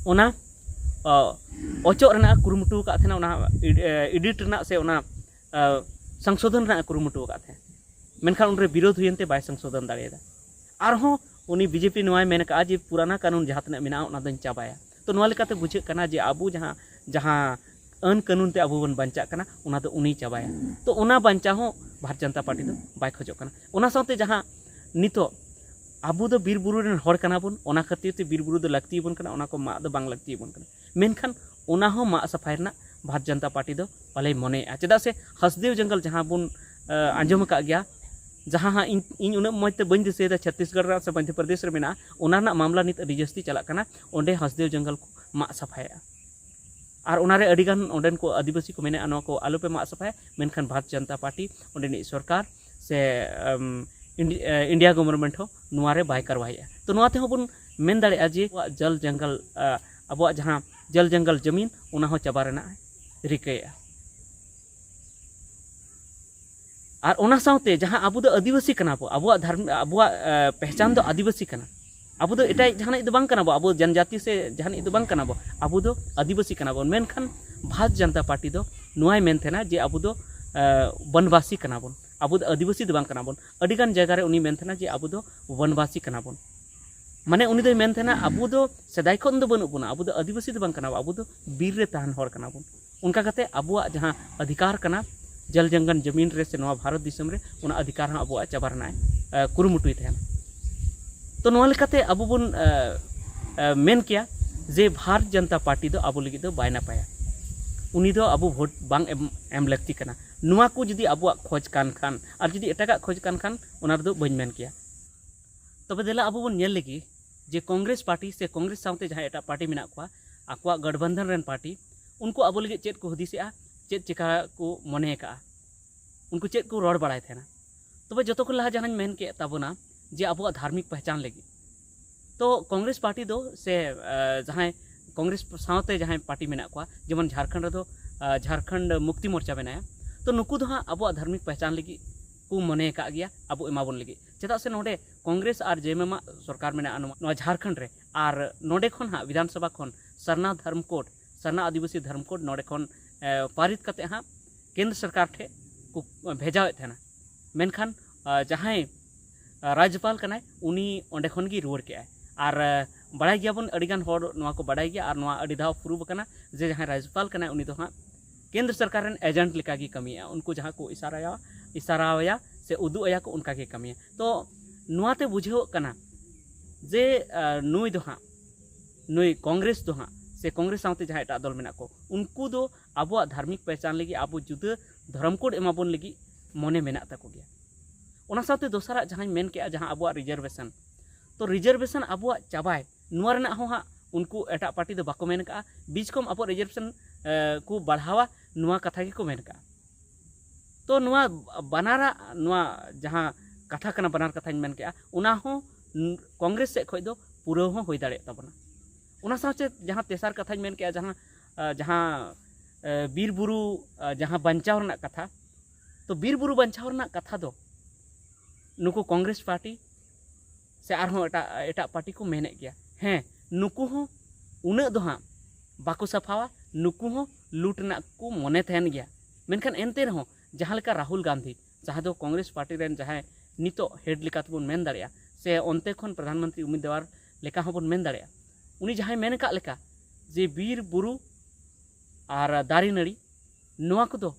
ᱚᱱᱟ, ᱚ, ᱚᱪᱚᱜ ᱨᱮᱱᱟᱜ ᱮ ᱠᱩᱨᱩᱢᱩᱴᱩ ᱟᱠᱟᱫ ᱛᱟᱦᱮᱱᱟ, ᱚᱱᱟ ᱮᱰ-, ᱮ, ᱮᱰᱤᱴ ᱨᱮᱱᱟᱜ ᱥᱮ ᱚᱱᱟ, ᱮ, ᱥᱚᱝᱥᱳᱫᱷᱚᱱ ᱨᱮᱱᱟᱜ ᱮ ᱠᱩᱨᱩᱢᱩᱴᱩ ᱟᱠᱟᱫ ᱛᱟᱦᱮᱸᱫ᱾ ᱢᱮᱱᱠᱷᱟᱱ ᱩᱱᱨᱮ ᱵᱤᱨᱳᱫᱷ ᱦᱩᱭᱮᱱ ᱛᱮ ᱵᱟᱭ ᱥᱚᱝᱥᱳᱫᱷᱚᱱ ᱫᱟᱲᱮᱭᱟᱫᱟ᱾ ᱟᱨᱦᱚᱸ ᱩᱱᱤ ᱵᱤ ᱡᱮ ᱯᱤ ᱱᱚᱣᱟᱭ ᱢᱮᱱ ᱟᱠᱟᱫᱼᱟ ᱡᱮ ᱯᱩᱨᱟᱱᱟ ᱠᱟᱹᱱᱩᱱ ᱡᱟᱦᱟᱸ ᱛᱤᱱᱟᱹᱜ ᱢᱮᱱᱟᱜᱼᱟ, ᱚᱱᱟ ᱫᱚᱧ ᱪᱟᱵᱟᱭᱟ᱾ ᱛᱚ ᱱᱚᱣᱟ ᱞᱮᱠᱟᱛᱮ ᱵᱩᱡᱷᱟᱹᱜ ᱠᱟᱱᱟ ᱡᱮ ᱟᱵᱚ ᱡᱟᱦᱟᱸ, ᱡᱟᱦᱟᱸ ᱟᱹᱱ ᱠᱟᱹᱱᱩᱱ ᱛᱮ ᱟᱵᱚ ᱵᱚᱱ ᱵᱟᱧᱪᱟᱜ ᱠᱟᱱᱟ, ᱚᱱᱟ ᱫᱚ ᱩᱱᱤᱭ ᱪᱟᱵᱟᱭᱟ᱾ ᱛᱚ ᱚᱱᱟ ᱵᱟᱧᱪᱟᱣ ᱦᱚᱸ ᱵᱷᱟᱨᱚᱛ ᱡᱚᱱᱚᱛᱟ ᱯᱟᱨᱴᱤ ᱫᱚ ᱵᱟᱭ ᱠᱷᱚᱡᱚᱜ ᱠᱟᱱᱟ᱾ ᱚᱱᱟ ᱥᱟᱶᱛᱮ ᱡᱟᱦᱟᱸ ᱱᱤᱛᱚᱜ ᱟᱵᱚ ᱫᱚ ᱵᱤᱨ ᱵᱩᱨᱩ ᱨᱮᱱ ᱦᱚᱲ ᱠᱟᱱᱟ ᱵᱚᱱ, ᱚᱱᱟ ᱠᱷᱟᱹᱛᱤᱨ ᱛᱮ ᱵᱤᱨ ᱵᱩᱨᱩ ᱫᱚ ᱞᱟᱹᱠᱛᱤ ᱟᱵᱚᱱ ᱠᱟᱱᱟ, ᱚᱱᱟ ᱠᱚ ᱢᱟᱜ ᱫᱚ ᱵᱟᱝ ᱞᱟᱹᱠᱛᱤ ᱟᱵᱚᱱ ᱠᱟᱱᱟ᱾ ᱢᱮᱱᱠᱷᱟᱱ ᱚᱱᱟ ᱦᱚᱸ ᱢᱟᱜ ᱥᱟᱯᱷᱟᱭ ᱨᱮᱱᱟᱜ ᱵᱷᱟᱨᱚᱛ ᱡᱚᱱᱚᱛᱟ ᱯᱟᱨᱴᱤ ᱫᱚ ᱵᱟᱞᱮ ᱢᱚᱱᱮᱭᱮᱫᱼᱟ᱾ ᱪᱮᱫᱟᱜ ᱥᱮ ᱦᱟᱥᱫᱮᱣ ᱡᱚᱝᱜᱚᱞ ᱡᱟᱦᱟᱸ ᱵᱚᱱ, ᱮ, ᱟᱸᱡᱚᱢ ᱟᱠᱟᱫ ᱜᱮᱭᱟ, ᱡᱟᱦᱟᱸ ᱦᱟᱸᱜ ᱤᱧ, ᱤᱧ ᱩᱱᱟᱹᱜ ᱢᱚᱡᱽ ᱛᱮ ᱵᱟᱹᱧ ᱫᱤᱥᱟᱹᱭᱮᱫᱟ, ᱪᱷᱚᱛᱛᱤᱥᱜᱚᱲ ᱨᱮᱱᱟᱜ ᱥᱮ ᱢᱚᱫᱽᱫᱷᱚ ᱯᱨᱚᱫᱮᱥ ᱨᱮ ᱢᱮᱱᱟᱜᱼᱟ, ᱚᱱᱟ ᱨᱮᱱᱟᱜ ᱢᱟᱢᱞᱟ ᱱᱤᱛ ᱟᱹᱰᱤ ᱡᱟᱹᱥᱛᱤ ᱪᱟᱞᱟᱜ ᱠᱟᱱᱟ᱾ ᱚᱸᱰᱮ ᱦᱟᱥᱫᱮᱣ ᱡᱚᱝᱜᱚᱞ ᱠᱚ ᱢᱟᱜ ᱥᱟᱯᱷᱟᱭᱮᱫᱼᱟ᱾ ᱟᱨ ᱚᱱᱟᱨᱮ ᱟᱹᱰᱤᱜᱟᱱ ᱚᱸᱰᱮᱱ ᱠᱚ ᱟᱹᱫᱤᱵᱟᱹᱥᱤ ᱠᱚ ᱢᱮᱱᱮᱫᱼᱟ, ᱱᱚᱣᱟ ᱠᱚ ᱟᱞᱚᱯᱮ ᱢᱟᱜ ᱥᱟᱯᱷᱟᱭᱟ, ᱢᱮᱱᱠᱷᱟᱱ ᱵᱷᱟᱨᱚᱛ ᱡᱚᱱᱚᱛᱟ ᱯᱟᱨᱴᱤ, ᱚᱸᱰᱮᱱᱤᱡ ᱥᱚᱨᱠᱟᱨ ᱥᱮ, ᱮᱢ, ᱤᱱᱰᱤ-, ᱮ, ᱤᱱᱰᱤᱭᱟ ᱜᱚᱵᱷᱚᱨᱱᱢᱮᱱᱴ ᱦᱚᱸ ᱱᱚᱣᱟᱨᱮ ᱵᱟᱭ ᱠᱟᱨᱣᱟᱭᱮᱫᱼᱟ᱾ ᱛᱚ ᱱᱚᱣᱟ ᱛᱮᱦᱚᱸ ᱵᱚᱱ ᱢᱮᱱ ᱫᱟᱲᱮᱭᱟᱜᱼᱟ ᱡᱮ ᱟᱵᱚᱣᱟᱜ ᱡᱚᱞ ᱡᱚᱝᱜᱚᱞ, ᱮ, ᱟᱵᱚᱣᱟᱜ ᱡᱟᱦᱟᱸ ᱡᱚᱞ ᱡᱚᱝᱜᱚᱞ ᱡᱚᱢᱤᱱ, ᱚᱱᱟ ᱦᱚᱸ ᱪᱟᱵᱟ ᱨᱮᱱᱟᱜ ᱮ ᱨᱤᱠᱟᱹᱭᱮᱫᱼᱟ᱾ ᱟᱨ ᱚᱱᱟ ᱥᱟᱶᱛᱮ ᱡᱟᱦᱟᱸ ᱟᱵᱚ ᱫᱚ ᱟᱹᱫᱤᱵᱟᱹᱥᱤ ᱠᱟᱱᱟ ᱵᱚ, ᱟᱵᱚᱣᱟᱜ ᱫᱷᱚᱨᱢ, ᱟᱵᱚᱣᱟᱜ, ᱮ, ᱯᱮᱦᱪᱟᱱ ᱫᱚ ᱟᱹᱫᱤᱵᱟᱹᱥᱤ ᱠᱟᱱᱟ᱾ ᱟᱵᱚ ᱫᱚ ᱮᱴᱟᱜ ᱡᱟᱦᱟᱱᱤᱡ ᱫᱚ ᱵᱟᱝ ᱠᱟᱱᱟ ᱵᱚ, ᱟᱵᱚ ᱡᱚᱱᱡᱟᱛᱤ ᱥᱮ ᱡᱟᱦᱟᱱᱤᱡ ᱫᱚ ᱵᱟᱝ ᱠᱟᱱᱟ ᱵᱚ, ᱟᱵᱚ ᱫᱚ ᱟᱹᱫᱤᱵᱟᱹᱥᱤ ᱠᱟᱱᱟ ᱵᱚᱱ᱾ ᱢᱮᱱᱠᱷᱟᱱ ᱵᱷᱟᱨᱚᱛ ᱡᱚᱱᱚᱛᱟ ᱯᱟᱨᱴᱤ ᱫᱚ ᱱᱚᱣᱟᱭ ᱢᱮᱱ ᱛᱟᱦᱮᱱᱟ ᱡᱮ ᱟᱵᱚ ᱫᱚ, ᱮ, ᱵᱚᱱᱵᱟᱥᱤ ᱠᱟᱱᱟ ᱵᱚᱱ, ᱟᱵᱚ ᱫᱚ ᱟᱹᱫᱤᱵᱟᱹᱥᱤ ᱫᱚ ᱵᱟᱝ ᱠᱟᱱᱟ ᱵᱚᱱ᱾ ᱟᱹᱰᱤᱜᱟᱱ ᱡᱟᱭᱜᱟ ᱨᱮ ᱩᱱᱤ ᱢᱮᱱ ᱛᱟᱦᱮᱱᱟ ᱡᱮ ᱟᱵᱚ ᱫᱚ ᱵᱚᱱᱵᱟᱥᱤ ᱠᱟᱱᱟ ᱵᱚᱱ᱾ ᱢᱟᱱᱮ ᱩᱱᱤ ᱫᱚᱭ ᱢᱮᱱ ᱛᱟᱦᱮᱱᱟ, ᱟᱵᱚ ᱫᱚ ᱥᱮᱫᱟᱭ ᱠᱷᱚᱱ ᱫᱚ ᱵᱟᱹᱱᱩᱜ ᱵᱚᱱᱟ, ᱟᱵᱚ ᱫᱚ ᱟᱹᱫᱤᱵᱟᱹᱥᱤ ᱫᱚ ᱵᱟᱝ ᱠᱟᱱᱟ ᱵᱚ, ᱟᱵᱚ ᱫᱚ ᱵᱤᱨ ᱨᱮ ᱛᱟᱦᱮᱱ ᱦᱚᱲ ᱠᱟᱱᱟ ᱵᱚᱱ᱾ ᱚᱱᱠᱟ ᱠᱟᱛᱮ ᱟᱵᱚᱣᱟᱜ ᱡᱟᱦᱟᱸ ᱚᱫᱷᱤᱠᱟᱨ ᱠᱟᱱᱟ, ᱡᱚᱞ ᱡᱚᱝᱜᱚᱞ ᱡᱚᱢᱤᱱ ᱨᱮ ᱥᱮ ᱱᱚᱣᱟ ᱵᱷᱟᱨᱚᱛ ᱫᱤᱥᱚᱢ ᱨᱮ, ᱚᱱᱟ ᱚᱫᱷᱤᱠᱟᱨ ᱦᱚᱸ ᱟᱵᱚᱣᱟᱜ ᱪᱟᱵᱟ ᱨᱮᱱᱟᱜ ᱮ, ᱮ, ᱠᱩᱨᱩᱢᱩᱴᱩᱭ ᱛᱟᱦᱮᱱᱟ᱾ ᱛᱚ ᱱᱚᱣᱟ ᱞᱮᱠᱟᱛᱮ ᱟᱵᱚ ᱵᱚᱱ, ᱮ, ᱮ, ᱢᱮᱱ ᱠᱮᱭᱟ ᱡᱮ ᱵᱷᱟᱨᱚᱛ ᱡᱚᱱᱚᱛᱟ ᱯᱟᱨᱴᱤ ᱫᱚ ᱟᱵᱚ ᱞᱟᱹᱜᱤᱫ ᱫᱚ ᱵᱟᱭ ᱱᱟᱯᱟᱭᱟ, ᱩᱱᱤ ᱫᱚ ᱟᱵᱚ ᱵᱷᱳᱴ ᱵᱟᱝ ᱮᱢ, ᱮᱢ ᱞᱟᱹᱠᱛᱤ ᱠᱟᱱᱟ᱾ ᱱᱚᱣᱟ ᱠᱚ ᱡᱩᱫᱤ ᱟᱵᱚᱣᱟᱜ ᱠᱷᱚᱡᱽ ᱠᱟᱱ ᱠᱷᱟᱱ, ᱟᱨ ᱡᱩᱫᱤ ᱮᱴᱟᱜᱟᱜ ᱠᱷᱚᱡᱽ ᱠᱟᱱ ᱠᱷᱟᱱ, ᱚᱱᱟ ᱨᱮᱫᱚ ᱵᱟᱹᱧ ᱢᱮᱱ ᱠᱮᱭᱟ᱾ ᱛᱚᱵᱮ ᱫᱮᱞᱟ ᱟᱵᱚ ᱵᱚᱱ ᱧᱮᱞ ᱞᱮᱜᱮ ᱡᱮ ᱠᱚᱝᱜᱨᱮᱥ ᱯᱟᱨᱴᱤ ᱥᱮ ᱠᱚᱝᱜᱨᱮᱥ ᱥᱟᱶᱛᱮ ᱡᱟᱦᱟᱸ ᱮᱴᱟᱜ ᱯᱟᱨᱴᱤ ᱢᱮᱱᱟᱜ ᱠᱚᱣᱟ, ᱟᱠᱚᱣᱟᱜ ᱜᱚᱴᱵᱚᱱᱫᱷᱚᱱ ᱨᱮᱱ ᱯᱟᱨᱴᱤ, ᱩᱱᱠᱩ ᱟᱵᱚ ᱞᱟᱹᱜᱤᱫ ᱪᱮᱫ ᱠᱚ ᱦᱩᱫᱤᱥᱮᱜᱼᱟ, ᱪᱮᱫ ᱪᱮᱠᱟ ᱠᱚ ᱢᱚᱱᱮ ᱟᱠᱟᱫᱼᱟ, ᱩᱱᱠᱩ ᱪᱮᱫ ᱠᱚ ᱨᱚᱲ ᱵᱟᱲᱟᱭ ᱛᱟᱦᱮᱱᱟ᱾ ᱛᱚᱵᱮ ᱡᱚᱛᱚ ᱠᱷᱚᱱ ᱞᱟᱦᱟ ᱡᱟᱦᱟᱸᱧ ᱢᱮᱱ ᱠᱮᱫ ᱛᱟᱵᱚᱱᱟ ᱡᱮ ᱟᱵᱚᱣᱟᱜ ᱫᱷᱟᱨᱢᱤᱠ ᱯᱮᱦᱪᱟᱱ ᱞᱟᱹᱜᱤᱫ, ᱛᱚ ᱠᱚᱝᱜᱨᱮᱥ ᱯᱟᱨᱴᱤ ᱫᱚ ᱥᱮ ᱡᱟᱦᱟᱸᱭ ᱠᱚᱝᱜᱨᱮᱥ ᱥᱟᱶᱛᱮ ᱡᱟᱦᱟᱸᱭ ᱯᱟᱨᱴᱤ ᱢᱮᱱᱟᱜ ᱠᱚᱣᱟ, ᱡᱮᱢᱚᱱ ᱡᱷᱟᱲᱠᱷᱚᱸᱰ ᱨᱮᱫᱚ ᱡᱷᱟᱲᱠᱷᱚᱸᱰ ᱢᱩᱠᱛᱤ ᱢᱳᱨᱪᱟ ᱢᱮᱱᱟᱭᱟ, ᱛᱚ ᱱᱩᱠᱩ ᱫᱚ ᱦᱟᱸᱜ ᱟᱵᱚᱣᱟᱜ ᱫᱷᱟᱨᱢᱤᱠ ᱯᱮᱦᱪᱟᱱ ᱞᱟᱹᱜᱤᱫ ᱠᱚ ᱢᱚᱱᱮ ᱟᱠᱟᱫ ᱜᱮᱭᱟ, ᱟᱵᱚ ᱮᱢᱟᱵᱚᱱ ᱞᱟᱹᱜᱤᱫ᱾ ᱪᱮᱫᱟᱜ ᱥᱮ ᱱᱚᱰᱮ ᱠᱚᱝᱜᱨᱮᱥ ᱟᱨ ᱡᱮᱮᱢᱮᱢ ᱟᱜ ᱥᱚᱨᱠᱟᱨ ᱢᱮᱱᱟᱜᱼᱟ ᱱᱚᱣᱟ ᱱᱚᱣᱟ ᱡᱷᱟᱲᱠᱷᱚᱸᱰ ᱨᱮ, ᱟᱨ ᱱᱚᱰᱮ ᱠᱷᱚᱱ ᱦᱟᱸᱜ ᱵᱤᱫᱷᱟᱱ ᱥᱚᱵᱷᱟ ᱠᱷᱚᱱ ᱥᱟᱨᱱᱟ ᱫᱷᱚᱨᱢ ᱠᱳᱰ, ᱥᱟᱨᱱᱟ ᱟᱹᱫᱤᱵᱟᱹᱥᱤ ᱫᱷᱚᱨᱢ ᱠᱳᱰ ᱱᱚᱰᱮ ᱠᱷᱚᱱ ᱯᱟᱨᱤᱛ ᱠᱟᱛᱮ ᱦᱟᱸᱜ ᱠᱮᱱᱫᱨᱚ ᱥᱚᱨᱠᱟᱨ ᱴᱷᱮᱱ ᱠᱚ ᱵᱷᱮᱡᱟᱣᱮᱫ ᱛᱟᱦᱮᱱᱟ᱾ ᱢᱮᱱᱠᱷᱟᱱ ᱡᱟᱦᱟᱸᱭ ᱨᱟᱡᱽᱡᱚᱯᱟᱞ ᱠᱟᱱᱟᱭ, ᱩᱱᱤ ᱚᱸᱰᱮ ᱠᱷᱚᱱ ᱜᱮ ᱨᱩᱣᱟᱹᱲ ᱠᱮᱜᱼᱟᱭ᱾ ᱟᱨ ᱵᱟᱲᱟᱭ ᱜᱮᱭᱟᱵᱚᱱ, ᱟᱹᱰᱤᱜᱟᱱ ᱦᱚᱲ ᱱᱚᱣᱟ ᱠᱚ ᱵᱟᱰᱟᱭ ᱜᱮᱭᱟ, ᱟᱨ ᱱᱚᱣᱟ ᱟᱹᱰᱤ ᱫᱷᱟᱣ ᱯᱨᱩᱵᱷ ᱟᱠᱟᱱᱟ ᱡᱮ ᱡᱟᱦᱟᱸᱭ ᱨᱟᱡᱽᱡᱚᱯᱟᱞ ᱠᱟᱱᱟᱭ, ᱩᱱᱤ ᱫᱚ ᱦᱟᱸᱜ ᱠᱮᱱᱫᱨᱚ ᱥᱚᱨᱠᱟᱨ ᱨᱮᱱ ᱮᱡᱮᱱᱴ ᱞᱮᱠᱟᱜᱮ ᱠᱟᱹᱢᱤᱭᱮᱫᱼᱟ᱾ ᱩᱱᱠᱩ ᱡᱟᱦᱟᱸ ᱠᱚ ᱤᱥᱟᱨᱟᱭᱟ, ᱤᱥᱟᱨᱟᱣᱟᱭᱟ ᱥᱮ ᱩᱫᱩᱜ ᱟᱭᱟ ᱠᱚ, ᱚᱱᱠᱟᱜᱮ ᱠᱟᱹᱢᱤᱭᱟ᱾ ᱛᱚ ᱱᱚᱣᱟᱛᱮ ᱵᱩᱡᱷᱟᱹᱣᱚᱜ ᱠᱟᱱᱟ ᱡᱮ ᱱᱩᱭ ᱫᱚ ᱦᱟᱸᱜ, ᱱᱩᱭ ᱠᱚᱝᱜᱨᱮᱥ ᱫᱚ ᱦᱟᱸᱜ ᱥᱮ ᱠᱚᱝᱜᱨᱮᱥ ᱥᱟᱶᱛᱮ ᱡᱟᱦᱟᱸ ᱮᱴᱟᱜ ᱫᱚᱞ ᱢᱮᱱᱟᱜ ᱠᱚ, ᱩᱱᱠᱩ ᱫᱚ ᱟᱵᱚᱣᱟᱜ ᱫᱷᱟᱨᱢᱤᱠ ᱯᱮᱦᱪᱟᱱ ᱞᱟᱹᱜᱤᱫ, ᱟᱵᱚ ᱡᱩᱫᱟᱹ ᱫᱷᱚᱨᱚᱢ ᱠᱳᱰ ᱮᱢᱟᱵᱚᱱ ᱞᱟᱹᱜᱤᱫ ᱢᱚᱱᱮ ᱢᱮᱱᱟᱜ ᱛᱟᱠᱚ ᱜᱮᱭᱟ᱾ ᱚᱱᱟ ᱥᱟᱶᱛᱮ ᱫᱚᱥᱟᱨᱟᱜ ᱡᱟᱦᱟᱸᱧ ᱢᱮᱱ ᱠᱮᱜᱼᱟ, ᱡᱟᱦᱟᱸ ᱟᱵᱚᱣᱟᱜ ᱨᱤᱡᱟᱨᱵᱷᱮᱥᱚᱱ, ᱛᱚ ᱨᱤᱡᱟᱨᱵᱷᱮᱥᱚᱱ ᱟᱵᱚᱣᱟᱜ ᱪᱟᱵᱟᱭ, ᱱᱚᱣᱟ ᱨᱮᱱᱟᱜ ᱦᱚᱸ ᱦᱟᱸᱜ ᱩᱱᱠᱩ ᱮᱴᱟᱜ ᱯᱟᱨᱴᱤ ᱫᱚ ᱵᱟᱠᱚ ᱢᱮᱱ ᱠᱟᱜᱼᱟ᱾ ᱵᱤᱡᱽ ᱠᱚᱢ ᱟᱵᱚᱣᱟᱜ ᱨᱤᱡᱟᱨᱵᱷᱮᱥᱚᱱ ᱠᱚ ᱵᱟᱲᱦᱟᱣᱟ, ᱱᱚᱣᱟ ᱠᱟᱛᱷᱟ ᱜᱮᱠᱚ ᱢᱮᱱ ᱠᱟᱜᱼᱟ᱾ ᱛᱚ ᱱᱚᱣᱟ ᱵᱟᱱᱟᱨᱟᱜ, ᱱᱚᱣᱟ ᱡᱟᱦᱟᱸ ᱠᱟᱛᱷᱟ ᱠᱟᱱᱟ, ᱵᱟᱱᱟᱨ ᱠᱟᱛᱷᱟᱧ ᱢᱮᱱ ᱠᱮᱜᱼᱟ, ᱚᱱᱟ ᱦᱚᱸ ᱠᱚᱝᱜᱨᱮᱥ ᱥᱮᱫ ᱠᱷᱚᱱ ᱫᱚ ᱯᱩᱨᱟᱹᱣ ᱦᱚᱸ ᱦᱩᱭ ᱫᱟᱲᱮᱭᱟᱜ ᱛᱟᱵᱚᱱᱟ᱾ ᱚᱱᱟ ᱥᱟᱶᱛᱮ ᱡᱟᱦᱟᱸ ᱛᱮᱥᱟᱨ ᱠᱟᱛᱷᱟᱧ ᱢᱮᱱ ᱠᱮᱜᱼᱟ, ᱡᱟᱦᱟᱸ ᱡᱟᱦᱟᱸ ᱵᱤᱨ ᱵᱩᱨᱩ ᱡᱟᱦᱟᱸ ᱵᱟᱧᱪᱟᱣ ᱨᱮᱱᱟᱜ ᱠᱟᱛᱷᱟ, ᱛᱚ ᱵᱤᱨ ᱵᱩᱨᱩ ᱵᱟᱧᱪᱟᱣ ᱨᱮᱱᱟᱜ ᱠᱟᱛᱷᱟ ᱫᱚ ᱱᱩᱠᱩ ᱠᱚᱝᱜᱨᱮᱥ ᱯᱟᱨᱴᱤ ᱥᱮ ᱟᱨᱦᱚᱸ ᱮᱴᱟᱜ ᱮᱴᱟᱜ ᱯᱟᱨᱴᱤ ᱠᱚ ᱢᱮᱱᱮᱫ ᱜᱮᱭᱟ᱾ ᱦᱮᱸ, ᱱᱩᱠᱩ ᱦᱚᱸ ᱩᱱᱟᱹᱜ ᱫᱚ ᱦᱟᱸᱜ ᱵᱟᱠᱚ ᱥᱟᱯᱷᱟᱣᱟ, ᱱᱩᱠᱩ ᱦᱚᱸ ᱞᱩᱴ ᱨᱮᱱᱟᱜ ᱠᱚ ᱢᱚᱱᱮ ᱛᱟᱦᱮᱱ ᱜᱮᱭᱟ᱾ ᱢᱮᱱᱠᱷᱟᱱ ᱮᱱᱛᱮ ᱨᱮᱦᱚᱸ ᱡᱟᱦᱟᱸ ᱞᱮᱠᱟ ᱨᱟᱦᱩᱞ ᱜᱟᱱᱫᱷᱤ, ᱡᱟᱦᱟᱸ ᱫᱚ ᱠᱚᱝᱜᱨᱮᱥ ᱯᱟᱨᱴᱤ ᱨᱮᱱ ᱡᱟᱦᱟᱸᱭ ᱱᱤᱛᱚᱜ ᱦᱮᱰ ᱞᱮᱠᱟ ᱛᱮᱵᱚᱱ ᱢᱮᱱ ᱫᱟᱲᱮᱭᱟᱜᱼᱟ, ᱥᱮ ᱚᱱᱛᱮ ᱠᱷᱚᱱ ᱯᱨᱚᱫᱷᱟᱱ ᱢᱚᱱᱛᱨᱤ ᱩᱢᱤᱫᱣᱟᱨ ᱞᱮᱠᱟ ᱦᱚᱸᱵᱚᱱ ᱢᱮᱱ ᱫᱟᱲᱮᱭᱟᱜᱼᱟ, ᱩᱱᱤ ᱡᱟᱦᱟᱸᱭ ᱢᱮᱱ ᱟᱠᱟᱫ ᱞᱮᱠᱟ ᱡᱮ ᱵᱤᱨ ᱵᱩᱨᱩ ᱟᱨ ᱫᱟᱨᱮ ᱱᱟᱹᱲᱤ, ᱱᱚᱣᱟ ᱠᱚᱫᱚ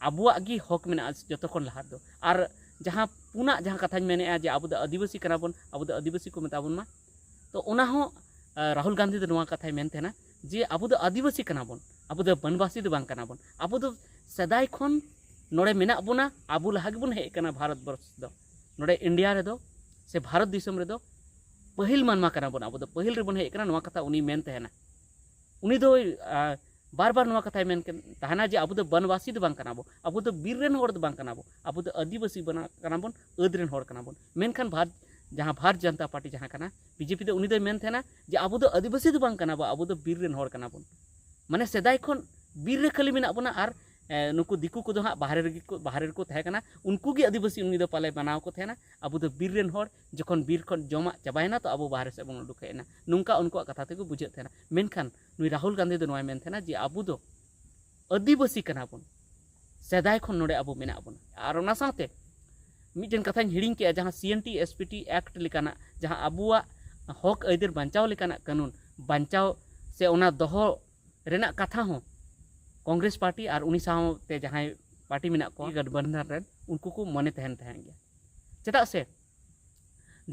ᱟᱵᱚᱣᱟᱜ ᱜᱮ ᱦᱚᱠ ᱢᱮᱱᱟᱜᱼᱟ ᱡᱚᱛᱚ ᱠᱷᱚᱱ ᱞᱟᱦᱟ ᱨᱮᱫᱚ᱾ ᱟᱨ ᱡᱟᱦᱟᱸ ᱯᱩᱱᱟᱜ ᱡᱟᱦᱟᱸ ᱠᱟᱛᱷᱟᱧ ᱢᱮᱱᱮᱫᱼᱟ ᱡᱮ ᱟᱵᱚ ᱫᱚ ᱟᱹᱫᱤᱵᱟᱹᱥᱤ ᱠᱟᱱᱟ ᱵᱚᱱ, ᱟᱵᱚ ᱫᱚ ᱟᱹᱫᱤᱵᱟᱹᱥᱤ ᱠᱚ ᱢᱮᱛᱟ ᱵᱚᱱ ᱢᱟ, ᱛᱚ ᱚᱱᱟ ᱦᱚᱸ ᱨᱟᱦᱩᱞ ᱜᱟᱱᱫᱷᱤ ᱫᱚ ᱱᱚᱣᱟ ᱠᱟᱛᱷᱟᱭ ᱢᱮᱱ ᱛᱟᱦᱮᱱᱟ ᱡᱮ ᱟᱵᱚ ᱫᱚ ᱟᱹᱫᱤᱵᱟᱹᱥᱤ ᱠᱟᱱᱟ ᱵᱚᱱ, ᱟᱵᱚ ᱫᱚ ᱵᱚᱱᱵᱟᱥᱤ ᱫᱚ ᱵᱟᱝ ᱠᱟᱱᱟ ᱵᱚᱱ᱾ ᱟᱵᱚ ᱫᱚ ᱥᱮᱫᱟᱭ ᱠᱷᱚᱱ ᱱᱚᱰᱮ ᱢᱮᱱᱟᱜ ᱵᱚᱱᱟ, ᱟᱵᱚ ᱞᱟᱦᱟ ᱜᱮᱵᱚᱱ ᱦᱮᱡ ᱟᱠᱟᱱᱟ ᱵᱷᱟᱨᱚᱛ ᱵᱚᱨᱥ ᱫᱚ᱾ ᱱᱚᱰᱮ ᱤᱱᱰᱤᱭᱟ ᱨᱮᱫᱚ ᱥᱮ ᱵᱷᱟᱨᱚᱛ ᱫᱤᱥᱚᱢ ᱨᱮᱫᱚ ᱯᱟᱹᱦᱤᱞ ᱢᱟᱱᱣᱟ ᱠᱟᱱᱟ ᱵᱚᱱ, ᱟᱵᱚ ᱫᱚ ᱯᱟᱹᱦᱤᱞ ᱨᱮᱵᱚᱱ ᱦᱮᱡ ᱟᱠᱟᱱᱟ, ᱱᱚᱣᱟ ᱠᱟᱛᱷᱟ ᱩᱱᱤ ᱢᱮᱱ ᱛᱟᱦᱮᱱᱟ᱾ ᱩᱱᱤ ᱫᱚ ᱵᱟᱨ ᱵᱟᱨ ᱱᱚᱣᱟ ᱠᱟᱛᱷᱟᱭ ᱢᱮᱱ ᱠᱮ- ᱛᱟᱦᱮᱱᱟ ᱡᱮ ᱟᱵᱚ ᱫᱚ ᱵᱚᱱᱚᱵᱟᱥᱤ ᱫᱚ ᱵᱟᱝ ᱠᱟᱱᱟ ᱵᱚ, ᱟᱵᱚ ᱫᱚ ᱵᱤᱨ ᱨᱮᱱ ᱦᱚᱲ ᱫᱚ ᱵᱟᱝ ᱠᱟᱱᱟ ᱵᱚ, ᱟᱵᱚ ᱫᱚ ᱟᱹᱫᱤᱵᱟᱹᱥᱤ ᱵᱚᱱᱟ- ᱠᱟᱱᱟ ᱵᱚᱱ, ᱟᱹᱫ ᱨᱮᱱ ᱦᱚᱲ ᱠᱟᱱᱟ ᱵᱚᱱ᱾ ᱢᱮᱱᱠᱷᱟᱱ ᱵᱷᱟᱨ- ᱡᱟᱦᱟᱸ ᱵᱷᱟᱨᱚᱛ ᱡᱟᱱᱛᱟ ᱯᱟᱨᱴᱤ ᱡᱟᱦᱟᱸ ᱠᱟᱱᱟ, ᱵᱤᱡᱮᱯᱤ ᱫᱚ, ᱩᱱᱤ ᱫᱚᱭ ᱢᱮᱱ ᱛᱟᱦᱮᱱᱟ ᱡᱮ ᱟᱵᱚ ᱫᱚ ᱟᱹᱫᱤᱵᱟᱹᱥᱤ ᱫᱚ ᱵᱟᱝ ᱠᱟᱱᱟ ᱵᱚ, ᱟᱵᱚ ᱫᱚ ᱵᱤᱨ ᱨᱮᱱ ᱦᱚᱲ ᱠᱟᱱᱟ ᱵᱚᱱ᱾ ᱢᱟᱱᱮ ᱥᱮᱫᱟᱭ ᱠᱷᱚᱱ ᱵᱤᱨ ᱨᱮ ᱠᱷᱟᱹᱞᱤ ᱢᱮᱱᱟᱜ ᱵᱚᱱᱟ ᱟᱨ, ᱮ, ᱱᱩᱠᱩ ᱫᱤᱠᱩ ᱠᱚᱫᱚ ᱦᱟᱸᱜ ᱵᱟᱦᱨᱮ ᱨᱮᱜᱮ ᱠᱚ, ᱵᱟᱦᱨᱮ ᱨᱮᱠᱚ ᱛᱟᱦᱮᱸ ᱠᱟᱱᱟ, ᱩᱱᱠᱩ ᱜᱮ ᱟᱹᱫᱤᱵᱟᱹᱥᱤ ᱩᱱᱤ ᱫᱚ ᱯᱟᱞᱮ ᱢᱟᱱᱟᱣ ᱠᱚ ᱛᱟᱦᱮᱱᱟ᱾ ᱟᱵᱚ ᱫᱚ ᱵᱤᱨ ᱨᱮᱱ ᱦᱚᱲ, ᱡᱚᱠᱷᱚᱱ ᱵᱤᱨ ᱠᱷᱚᱱ ᱡᱚᱢᱟᱜ ᱪᱟᱵᱟᱭᱮᱱᱟ ᱛᱚ ᱟᱵᱚ ᱵᱟᱦᱨᱮ ᱥᱮᱫ ᱵᱚᱱ ᱩᱰᱩᱠ ᱦᱮᱡ ᱮᱱᱟ, ᱱᱚᱝᱠᱟ ᱩᱱᱠᱩᱣᱟᱜ ᱠᱟᱛᱷᱟ ᱛᱮᱠᱚ ᱵᱩᱡᱷᱟᱹᱜ ᱛᱟᱦᱮᱱᱟ᱾ ᱢᱮᱱᱠᱷᱟᱱ ᱱᱩᱭ ᱨᱟᱦᱩᱞ ᱜᱟᱱᱫᱷᱤ ᱫᱚ ᱱᱚᱣᱟᱭ ᱢᱮᱱ ᱛᱟᱦᱮᱱᱟ ᱡᱮ ᱟᱵᱚ ᱫᱚ ᱟᱹᱫᱤᱵᱟᱹᱥᱤ ᱠᱟᱱᱟ ᱵᱚᱱ, ᱥᱮᱫᱟᱭ ᱠᱷᱚᱱ ᱱᱚᱰᱮ ᱟᱵᱚ ᱢᱮᱱᱟᱜ ᱵᱚᱱᱟ᱾ ᱟᱨ ᱚᱱᱟ ᱥᱟᱶᱛᱮ ᱢᱤᱫᱴᱮᱱ ᱠᱟᱛᱷᱟᱧ ᱦᱤᱲᱤᱧ ᱠᱮᱜᱼᱟ, ᱡᱟᱦᱟᱸ C N T S P T act ᱞᱮᱠᱟᱱᱟᱜ, ᱡᱟᱦᱟᱸ ᱟᱵᱚᱣᱟᱜ ᱦᱚᱠ ᱟᱹᱭᱫᱟᱹᱨ ᱵᱟᱧᱪᱟᱣ ᱞᱮᱠᱟᱱᱟᱜ ᱠᱟᱹᱱᱩᱱ ᱵᱟᱧᱪᱟᱣ ᱥᱮ ᱚᱱᱟ ᱫᱚᱦᱚ ᱨᱮᱱᱟᱜ ᱠᱟᱛᱷᱟ ᱦᱚᱸ ᱠᱚᱝᱜᱨᱮᱥ ᱯᱟᱨᱴᱤ ᱟᱨ ᱩᱱᱤ ᱥᱟᱶᱛᱮ ᱡᱟᱦᱟᱸᱭ ᱯᱟᱨᱴᱤ ᱢᱮᱱᱟᱜ ᱠᱚᱣᱟ ᱜᱚᱴᱵᱚᱱᱫᱷᱚᱱ ᱨᱮᱱ, ᱩᱱᱠᱩ ᱠᱚ ᱢᱚᱱᱮ ᱛᱟᱦᱮᱱ ᱛᱟᱦᱮᱸᱫ ᱜᱮᱭᱟ᱾ ᱪᱮᱫᱟᱜ ᱥᱮ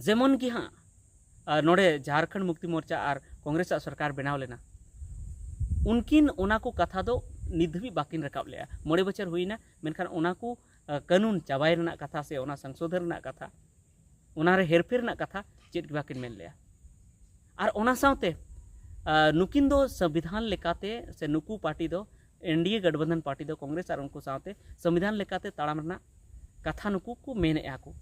ᱡᱮᱢᱚᱱ ᱜᱮ ᱦᱟᱸᱜ, ᱟᱨ ᱱᱚᱰᱮ ᱡᱷᱟᱲᱠᱷᱚᱸᱰ ᱢᱩᱠᱛᱤ ᱢᱳᱨᱪᱟ ᱟᱨ ᱠᱚᱝᱜᱨᱮᱥ ᱟᱜ ᱥᱚᱨᱠᱟᱨ ᱵᱮᱱᱟᱣ ᱞᱮᱱᱟ, ᱩᱱᱠᱤᱱ ᱚᱱᱟ ᱠᱚ ᱠᱟᱛᱷᱟ ᱫᱚ ᱱᱤᱛ ᱫᱷᱟᱹᱵᱤᱡ ᱵᱟᱹᱠᱤᱱ ᱨᱟᱠᱟᱵ ᱞᱮᱜᱼᱟ᱾ ᱢᱚᱬᱮ ᱵᱚᱪᱷᱚᱨ ᱦᱩᱭᱱᱟ, ᱢᱮᱱᱠᱷᱟᱱ ᱚᱱᱟ ᱠᱚ, ᱟᱸ, ᱠᱟᱹᱱᱩᱱ ᱪᱟᱵᱟᱭ ᱨᱮᱱᱟᱜ ᱠᱟᱛᱷᱟ ᱥᱮ ᱚᱱᱟ ᱥᱚᱝᱥᱳᱫᱷᱚᱱ ᱨᱮᱱᱟᱜ ᱠᱟᱛᱷᱟ, ᱚᱱᱟ ᱨᱮ ᱦᱮᱨᱯᱷᱮᱨ ᱨᱮᱱᱟᱜ ᱠᱟᱛᱷᱟ ᱪᱮᱫ ᱜᱮ ᱵᱟᱹᱠᱤᱱ ᱢᱮᱱ ᱞᱮᱜᱼᱟ᱾ ᱟᱨ ᱚᱱᱟ ᱥᱟᱶᱛᱮ, ᱟᱸ, ᱱᱩᱠᱤᱱ ᱫᱚ ᱥᱚᱝᱵᱤᱫᱷᱟᱱ ᱞᱮᱠᱟᱛᱮ ᱥᱮ ᱱᱩᱠᱩ ᱯᱟᱨᱴᱤ ᱫᱚ, ᱮᱱ ᱰᱤ ᱮ ᱜᱚᱴᱵᱚᱱᱫᱷᱚᱱ ᱯᱟᱨᱴᱤ ᱫᱚ ᱠᱚᱝᱜᱨᱮᱥ ᱟᱨ ᱩᱱᱠᱩ ᱥᱟᱶᱛᱮ ᱥᱚᱝᱵᱤᱫᱷᱟᱱ ᱞᱮᱠᱟᱛᱮ ᱛᱟᱲᱟᱢ ᱨᱮᱱᱟᱜ ᱠᱟᱛᱷᱟ ᱱᱩᱠᱩ ᱠᱚ ᱢᱮᱱᱮᱜᱼᱟ ᱠᱚ,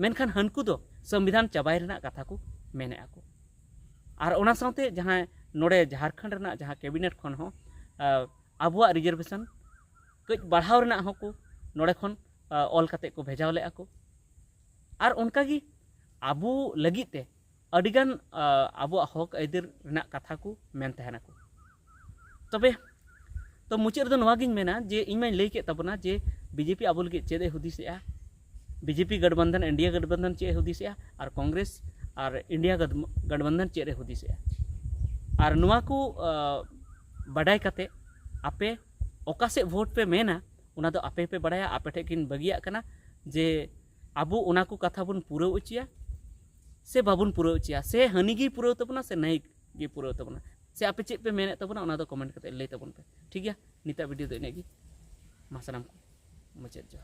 ᱢᱮᱱᱠᱷᱟᱱ ᱦᱟᱹᱱᱠᱩ ᱫᱚ ᱥᱚᱝᱵᱤᱫᱷᱟᱱ ᱪᱟᱵᱟᱭ ᱨᱮᱱᱟᱜ ᱠᱟᱛᱷᱟ ᱠᱚ ᱢᱮᱱᱮᱜᱼᱟ ᱠᱚ᱾ ᱟᱨ ᱚᱱᱟ ᱥᱟᱶᱛᱮ ᱡᱟᱦᱟᱸᱭ ᱱᱚᱰᱮ ᱡᱷᱟᱲᱠᱷᱚᱸᱰ ᱨᱮᱱᱟᱜ ᱡᱟᱦᱟᱸ ᱠᱮᱵᱤᱱᱮᱴ ᱠᱷᱚᱱ ᱦᱚᱸ, ᱟᱸ, ᱟᱵᱚᱣᱟᱜ ᱨᱤᱡᱟᱨᱵᱷᱮᱥᱚᱱ ᱠᱟᱹᱡ ᱵᱟᱲᱦᱟᱣ ᱨᱮᱱᱟᱜ ᱦᱚᱸᱠᱚ ᱱᱚᱰᱮ ᱠᱷᱚᱱ, ᱟᱸ, ᱚᱞ ᱠᱟᱛᱮ ᱠᱚ ᱵᱷᱮᱡᱟᱣ ᱞᱮᱜᱼᱟ ᱠᱚ᱾ ᱟᱨ ᱚᱱᱠᱟᱜᱮ ᱟᱵᱚ ᱞᱟᱹᱜᱤᱫ ᱛᱮ ᱟᱹᱰᱤᱜᱟᱱ, ᱟᱸ, ᱟᱵᱚᱣᱟᱜ ᱦᱚᱠ ᱟᱹᱭᱫᱟᱹᱨ ᱨᱮᱱᱟᱜ ᱠᱟᱛᱷᱟ ᱠᱚ ᱢᱮᱱ ᱛᱟᱦᱮᱱᱟᱠᱚ᱾ ᱛᱚᱵᱮ ᱛᱚ ᱢᱩᱪᱟᱹᱫ ᱨᱮᱫᱚ ᱱᱚᱣᱟ ᱜᱤᱧ ᱢᱮᱱᱟ ᱡᱮ ᱤᱧ ᱢᱟᱧ ᱞᱟᱹᱭ ᱠᱮᱫ ᱛᱟᱵᱚᱱᱟ ᱡᱮ ᱵᱤᱡᱮᱯᱤ ᱟᱵᱚ ᱞᱟᱹᱜᱤᱫ ᱪᱮᱫ ᱮ ᱦᱩᱫᱤᱥᱮᱜᱼᱟ, ᱵᱤᱡᱮᱯᱤ ᱜᱚᱴᱵᱚᱱᱫᱷᱚᱱ, ᱤᱱᱰᱤᱭᱟ ᱜᱚᱴᱵᱚᱱᱫᱷᱚᱱ ᱪᱮᱫ ᱮ ᱦᱩᱫᱤᱥᱮᱜᱼᱟ, ᱟᱨ ᱠᱚᱝᱜᱨᱮᱥ ᱟᱨ ᱤᱱᱰᱤᱭᱟ ᱜᱚᱴ-, ᱜᱚᱴᱵᱚᱱᱫᱷᱚᱱ ᱪᱮᱫ ᱮ ᱦᱩᱫᱤᱥᱮᱜᱼᱟ᱾ ᱟᱨ ᱱᱚᱣᱟ ᱠᱚ, ᱟᱸ, ᱵᱟᱰᱟᱭ ᱠᱟᱛᱮ ᱟᱯᱮ ᱚᱠᱟ ᱥᱮᱫ ᱵᱷᱳᱴ ᱯᱮ ᱢᱮᱱᱟ, ᱚᱱᱟ ᱫᱚ ᱟᱯᱮ ᱯᱮ ᱵᱟᱰᱟᱭᱟ᱾ ᱟᱯᱮ ᱴᱷᱮᱱ ᱠᱤᱱ ᱵᱟᱹᱜᱤᱭᱟᱜ ᱠᱟᱱᱟ ᱡᱮ ᱟᱵᱚ ᱚᱱᱟ ᱠᱚ ᱠᱟᱛᱷᱟ ᱵᱚᱱ ᱯᱩᱨᱟᱹᱣ ᱦᱚᱪᱚᱭᱟ ᱥᱮ ᱵᱟᱵᱚᱱ ᱯᱩᱨᱟᱹᱣ ᱦᱚᱪᱚᱭᱟ, ᱥᱮ ᱦᱟᱹᱱᱤ ᱜᱮᱭ ᱯᱩᱨᱟᱹᱣ ᱛᱟᱵᱚᱱᱟ ᱥᱮ ᱱᱟᱹᱭ ᱜᱮᱭ ᱯᱩᱨᱟᱹᱣ ᱛᱟᱵᱚᱱᱟ, ᱥᱮ ᱟᱯᱮ ᱪᱮᱫ ᱯᱮ ᱢᱮᱱᱮᱫ ᱛᱟᱵᱚᱱᱟ, ᱚᱱᱟ ᱫᱚ ᱠᱚᱢᱮᱱᱴ ᱠᱟᱛᱮ ᱞᱟᱹᱭ ᱛᱟᱵᱚᱱ ᱯᱮ᱾ ᱴᱷᱤᱠ ᱜᱮᱭᱟ, ᱱᱤᱛᱟᱜ ᱵᱷᱤᱰᱤᱭᱳ ᱫᱚ ᱤᱱᱟᱹᱜ ᱜᱮ᱾ ᱢᱟ ᱥᱟᱱᱟᱢ ᱠᱚ ᱢᱩᱪᱟᱹᱫ ᱡᱚᱦᱟᱨ᱾